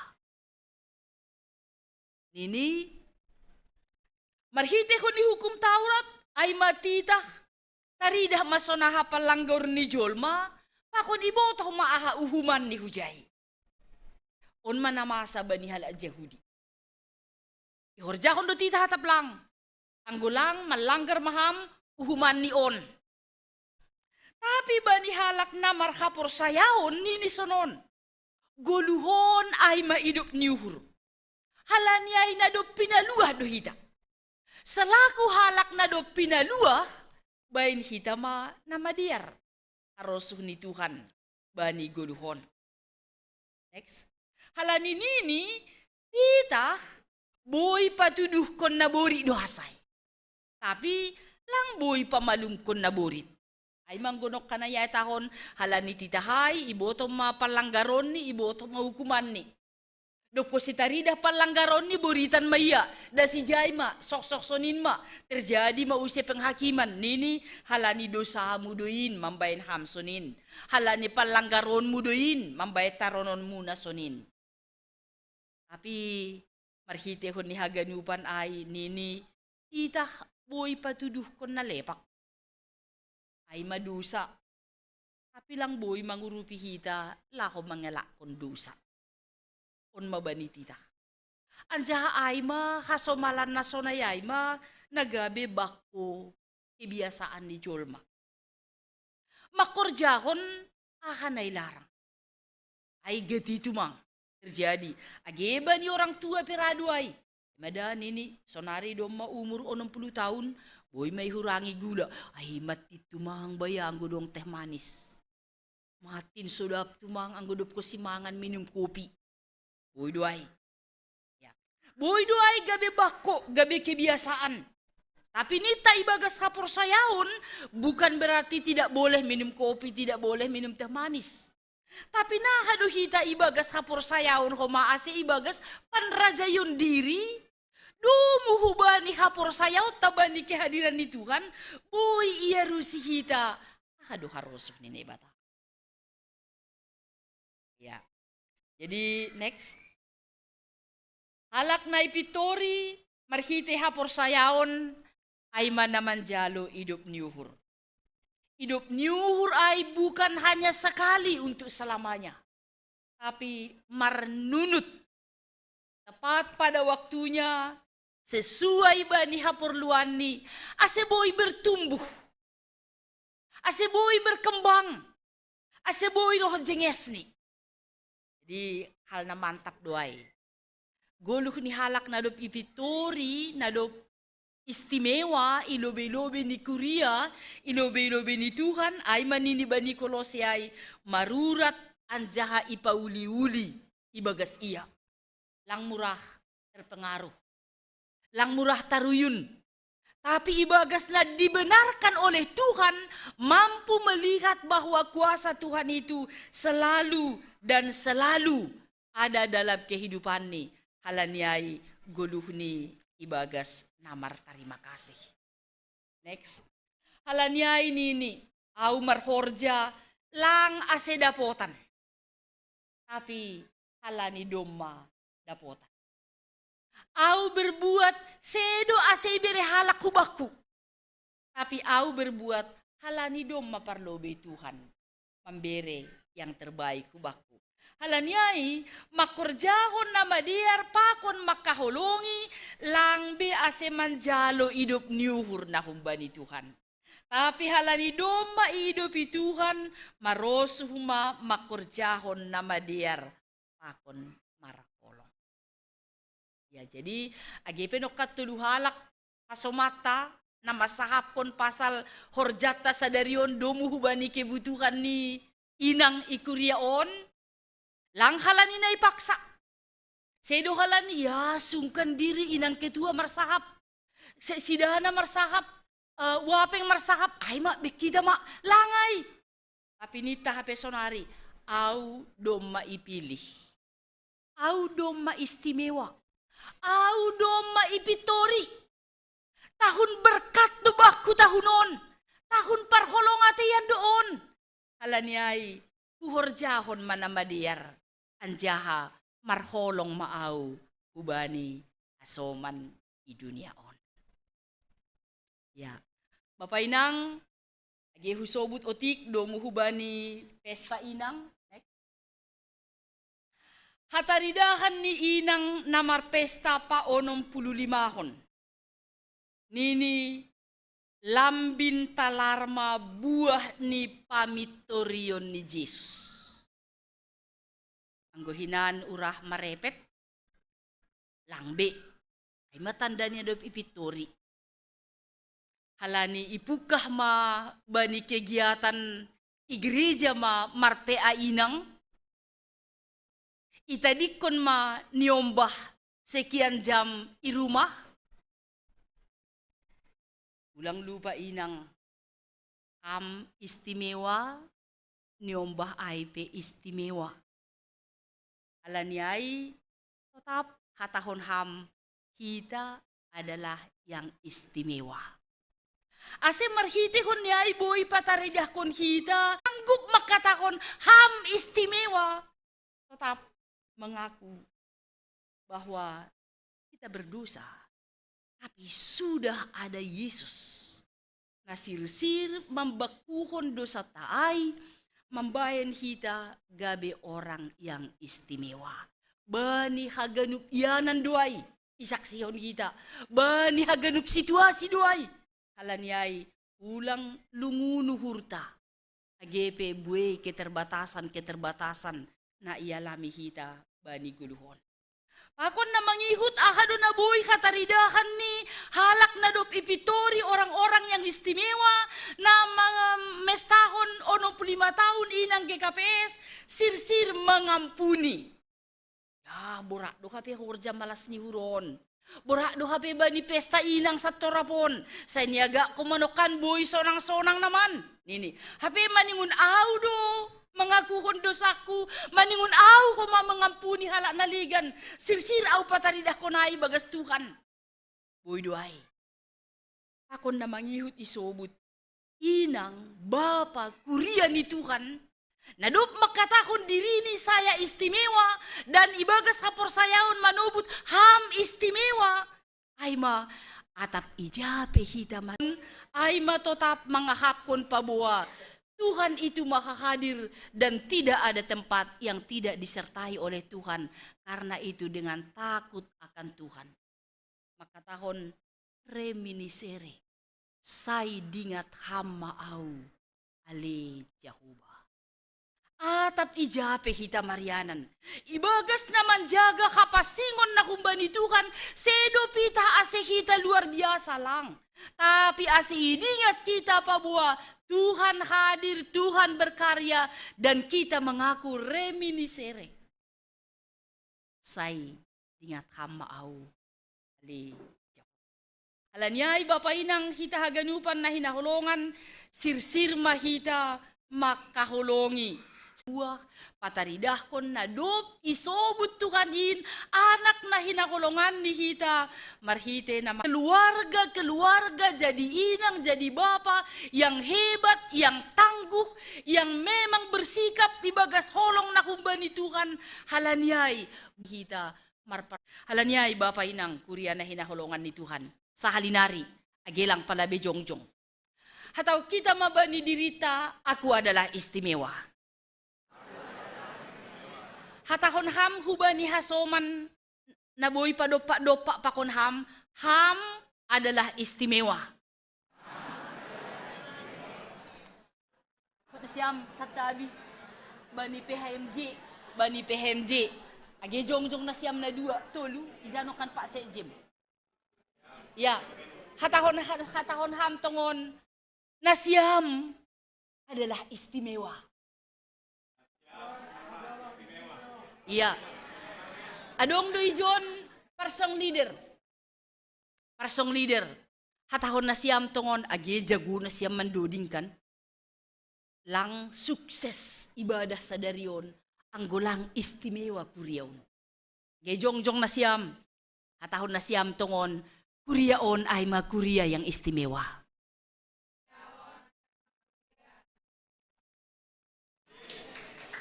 Nini, marhitehon ni hukum Taurat, ai ma titah, taridah ma sonaha panlanggar ni jolma, pakon ibotoh ma aha uhumanni hujai. On ma na masa bani halak Jahudi. Ihorjahon do titah atap lang. Anggo lang manlanggar ma ham uhumanni on. Tapi bani halak na marhaporsayaon nini sonon. Goluh on ai ma idop ni uhur. Halani ai na dob pinaluah do hita. Selaku halak na dob pinaluah, baen hita ma na madear harosuh ni Tuhan bani goluh on. Next. Halani nini, titah boi patuduhkon na borit do hasai. Tapi lang boi pamalumkon na borit. Ai ma anggo nongkan na ihatahon, halani titah ai, ibotoh ma panlanggaronni, ibotoh ma hukumanni. Dob hos sitaridah panlanggaronni boritan ma ia, das ijai ma, soksok sonin ma, terjadi ma use penghakiman, nini, halani dosamu do in mambaen ham sonin. Halani panlanggaronmu do in mambaen tarononmuna sonin. Tapi marhitehon ni haganupan ai nini, titah boi patuduhkon na lepak. Ai ma dosa. Tapi lang boi mangurupi hita laho mangelakkon dosa. On ma bani titah. Anjaha ai ma hasomalan na sonai ai ma na gabe bangko kebiasaan ni jolma. Mangkorjahon aha na ilarang. Ai gati tumang terjadi. Age bani orang tua pe ra do ai. Mada nini, sonari domma umur onom puluh tahun, boi ma ihurangi gula. Ai mattin tumang bai anggo dong teh manis. Mattin sodap tumang anggo dob hos simangan minum kopi. Boi do ai. Ya. Boi do ai gabe bangko, gabe kebiasaan. Tapi ninta ibagas haporsayaon bukan berarti tidak boleh minum kopi, tidak boleh minum teh manis. Tapi naha do hita ibagas haporsayaon homa ase ibagas panrajaion diri, domu hubani haporsayaonta bani kehadiran ni Tuhan, boi iarusi hita aha do harosuh ni Naibata. Ya. Jadi next. Halak na ipintori marhitei haporsayaon ai ma na manjalo idop ni uhur. Idop ni uhur ai bukan hanya sekali untuk selamanya, tapi marnunut, tepat pada waktunya, sesuai bani haporluanni, ase boi bertumbuh, ase boi berkembang, ase boi roh jengesni. Jadi hal na mantap do ai. Goluh ni halak na dob ipintori, na dob istimewa i lobei-lobei ni kuria, i lobei-lobei ni Tuhan, ai ma nini bani Kolose ai, marurat anjaha ipauli-uli ibagas ia. Lang murah terpengaruh. Lang murah taruyun. Tapi ibagas na dibenarkan oleh Tuhan, mampu melihat bahwa kuasa Tuhan itu selalu dan selalu ada dalam kehidupanni, halani ai goluhni ibagas na martarima kasih. Next. Halani ai nini, au marhorja lang ase dapotan, tapi halani domma dapotan. Au berbuat sedo ase ibere halak hubakku, tapi au berbuat halani domma parlobei Tuhan mambere yang terbaik hubakku. Halani ai, mangkorjahon na madear pakon mangkaholongi, lang be ase manjalo idop ni uhur na humbani Tuhan. Tapi halani domma iidopi Tuhan, marosuh ma mangkorjahon na madear pakon marholong. Ya, jadi age pe nongkan tolu halak hasomanta na mansahapkon pasal horjanta sadari on domu hubani kebutuhan ni inang i kuria on, lang halani na ipaksa. Sedo halani, ya, sungkan diri inang ketua marsahap. Se-, si Dana marsahap, eh, Wapeng marsahap, ai ma, be hita ma, lang ai. Tapi ninta hape sonari, au domma ipilih. Au domma istimewa. Au domma ipintori. Tahun berkat do bakku tahun on. Tahun parholong atean do on. Halani ai, huhorjahon ma na madear. Anjaha marholong ma au hubani hasoman i dunia on. Ya. Bapa inang, age husobut otik domu hubani pesta inang. Hataridahan ni inang na marpesta paonom pulu limahon. Nini, lambin talar ma buah ni pamintorion ni Jesus. Anggo hinan urah marepet, lang be. Ai ma tanda ni na dob ipintori. Halani ipungkah ma bani kegiatan i gereja ma marpesta inang, itadingkon ma niombah sekian jam i rumah. Ulang lupa inang, ham istimewa, niombah ai pe istimewa. Halani ai, totap hatahon ham, hita adalah yang istimewa. Ase marhitehon ni ai boi pataridahkon hita, sanggup mangkatahon ham istimewa. Totap mengaku bahwa kita berdosa, tapi sudah ada Yesus. Na sirsir mambakkuhon dosanta ai, mambahen hita gabe orang yang istimewa. Bani haganup ianan do ai isaksihon hita, bani haganup situasi do ai. Halani ai, ulang lungunu uhurta. Age pe buei keterbatasan-keterbatasan na ialami hita bani ngolu on. Pakon na mangihut aha do na boi hataridahan ni halak na dob ipintori orang-orang yang istimewa, na mamestahon onom pulu lima tahun inang G K P S, sirsir mangampuni. Ya, borat do hape horja malas ni uhur on. Borat do hape bani pesta inang santorop on. Sai niagakku manongkan boi sonang-sonang naman. Nini. Hape maningon au do mangakuhon dosangku, maningon au homa mangampuni halak na legan. Sirsir au pataridahkon ai bagas Tuhan. Boi do ai. Pakon na mangihut isobut. Inang, bapa, kuria ni Tuhan, na dob mangkatahon dirini saya istimewa, dan ibagas haporsayaon manobut ham istimewa. Ai ma, atap ija pe hita ma-, ai ma totap mangahapkon paboa. Tuhan itu maha hadir dan tidak ada tempat yang tidak disertai oleh Tuhan. Karena itu dengan takut akan Tuhan. Mangkatahon reminiscere, sai dingat ham ma au, ale Jahowa. Atap ija pe hita marianan. Ibagas na manjaga hapansingon na humbani Tuhan, sedo pitah ase hita luar biasa lang. Tapi ase idingat hita paboa Tuhan hadir, Tuhan berkarya, dan kita mengaku reminiscere. Sai dingat ham ma au, ale Jahowa. Halani ai bapa inang hita haganupan na hinaholongan, sirsir ma hita mangkaholongi. Buah pataridahkon na dob isobut Tuhan in, anak na hinaholongan ni hita, marhite na ma-, keluarga-keluarga jadi inang, jadi bapa yang hebat, yang tangguh, yang memang bersikap ibagas holong na humbani Tuhan. Halani ai hita marpa-, halani ai bapa inang kuria na hinaholongan ni Tuhan. Sahalinari, age lang pala be jongjong. Hatahon hita ma bani dirinta, aku adalah istimewa. Hatahon ham hubani hasoman na boi padompak-dompak pakon ham, ham adalah istimewa. Nasiam santabi, bani P H M J, bani P H M J. Age jongjong nasiam na dua, tolu, ijano kan Pak Sekjen. Ya, hatahon, hatahon ham tongon, nasiam adalah istimewa. Iya. Adong do ijon parsong leader. Parsong leader. Hatahon nasiam tongon, age jago nasiam mandoding kan. Lang sukses ibadah sadari on, anggo lang istimewa kuria on. Age jongjong nasiam, hatahon nasiam tongon, kuria on ai ma kuria yang istimewa.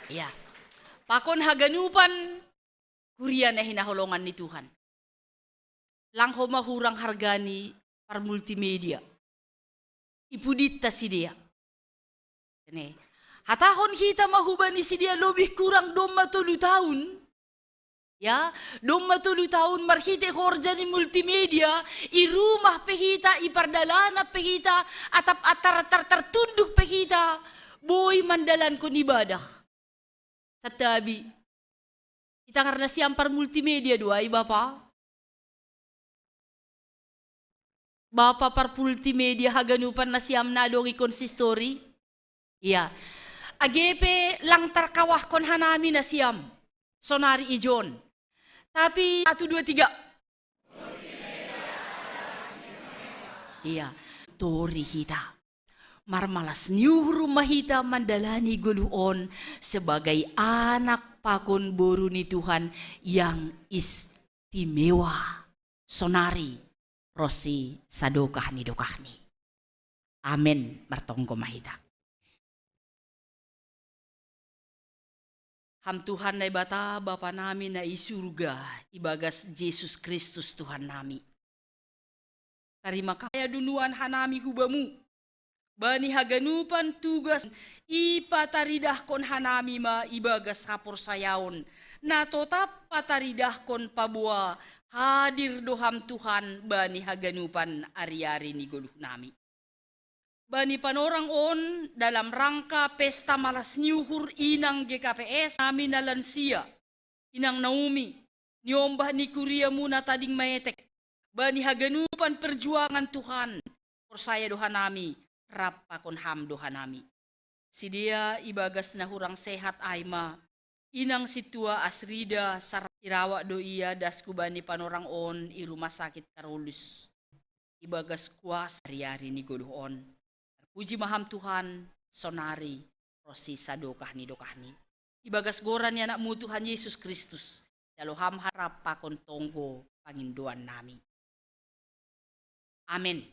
Ya. Pakon haganupan kuria na hinaholongan ni Tuhan. Lang homa hurang hargani parmultimedia. Ipudinta sidea. Ne. Hatahon hita ma hubani sidea, lebih kurang domma tolu taon. Ya, domma tolu taon marhite horja ni multimedia, i rumah pe hita, i pardalanan pe hita, atap atar, tar, tartunduk pe hita, boi mandalankon ibadah. Santabi. Itangar nasiam parmultimedia do ai, Bapa? Bapa parmultimedia haganupan nasiam na adong i konsistori? Iya. Age pe lang tarkawahkon hanami nasiam sonari ijon. Tapi satu, dua, tiga. Iya. Tori hita. Marmalas ni uhur ma hita mandalani goluh on sebagai anak pakon boru ni Tuhan yang istimewa. Sonari ronsi sadokah ni dokahni. Amen. Martonggo ma hita. Ham Tuhan Naibata, Bapa nami na i surga, ibagas Jesus Kristus Tuhan nami. Tarima kasih do nuan hanami hu Bamu. Bani haganupan tugas ipataridahkon hanami ma ibagas haporsayaon, na totap pataridahkon paboa hadir do Ham Tuhan bani haganupan ari-ari ni goluh nami. Bani panorang on dalam rangka pesta malas ni uhur inang G K P S nami na lansia, inang Naomi, niombah ni kuria-Mu na tading maetek, bani haganupan perjuangan Tuhan, porsaya do hanami, rap pakon Ham do hanami. Sidea ibagas na hurang sehat ai ma, inang sintua Asrida Sar-, irawat do ia das hubani panorang on i Rumah Sakit Karolus. Ibagas kuasa ari-ari ni goluh on. Tarpuji ma Ham Tuhan, sonari ronsi sadokah ni dokahni. Ibagas goran ni Anak-Mu Tuhan Jesus Kristus, jalo Ham harap pakon tonggo pangindoan nami. Amen.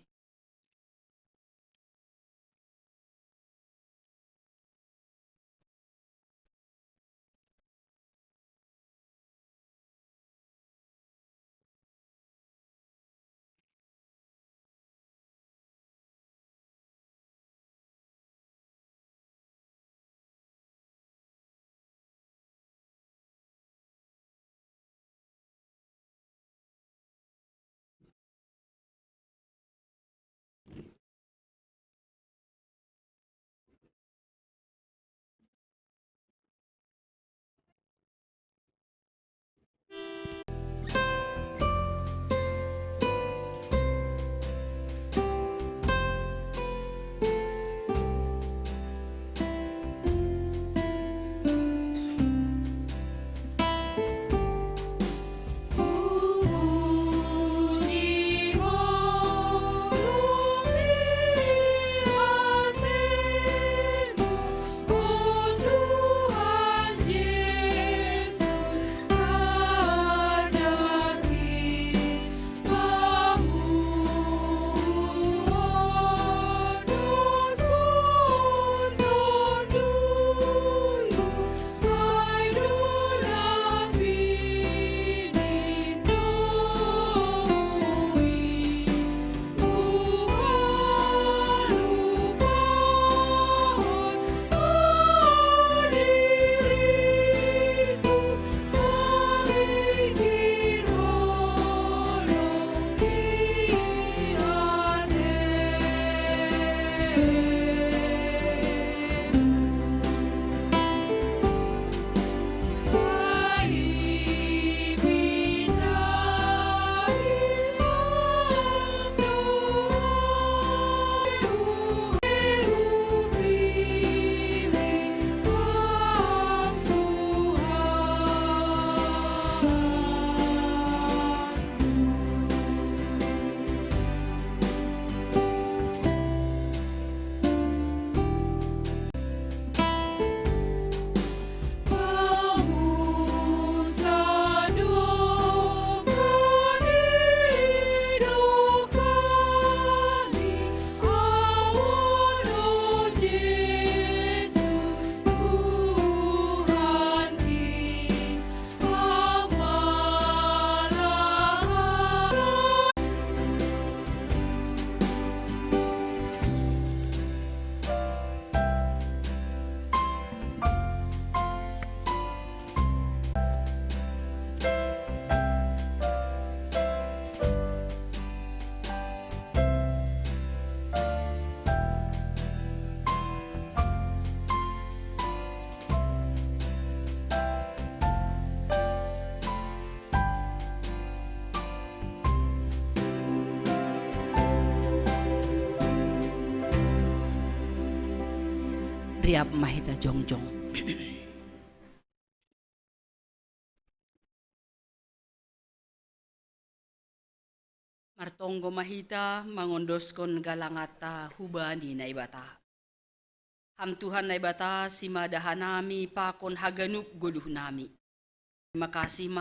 Riap ma hita jongjong. Martonggo ma hita mangondoskon galanganta hubani Naibata. Ham Tuhan Naibata, simada hanami pakon haganup goluhnami. Terima kasih ma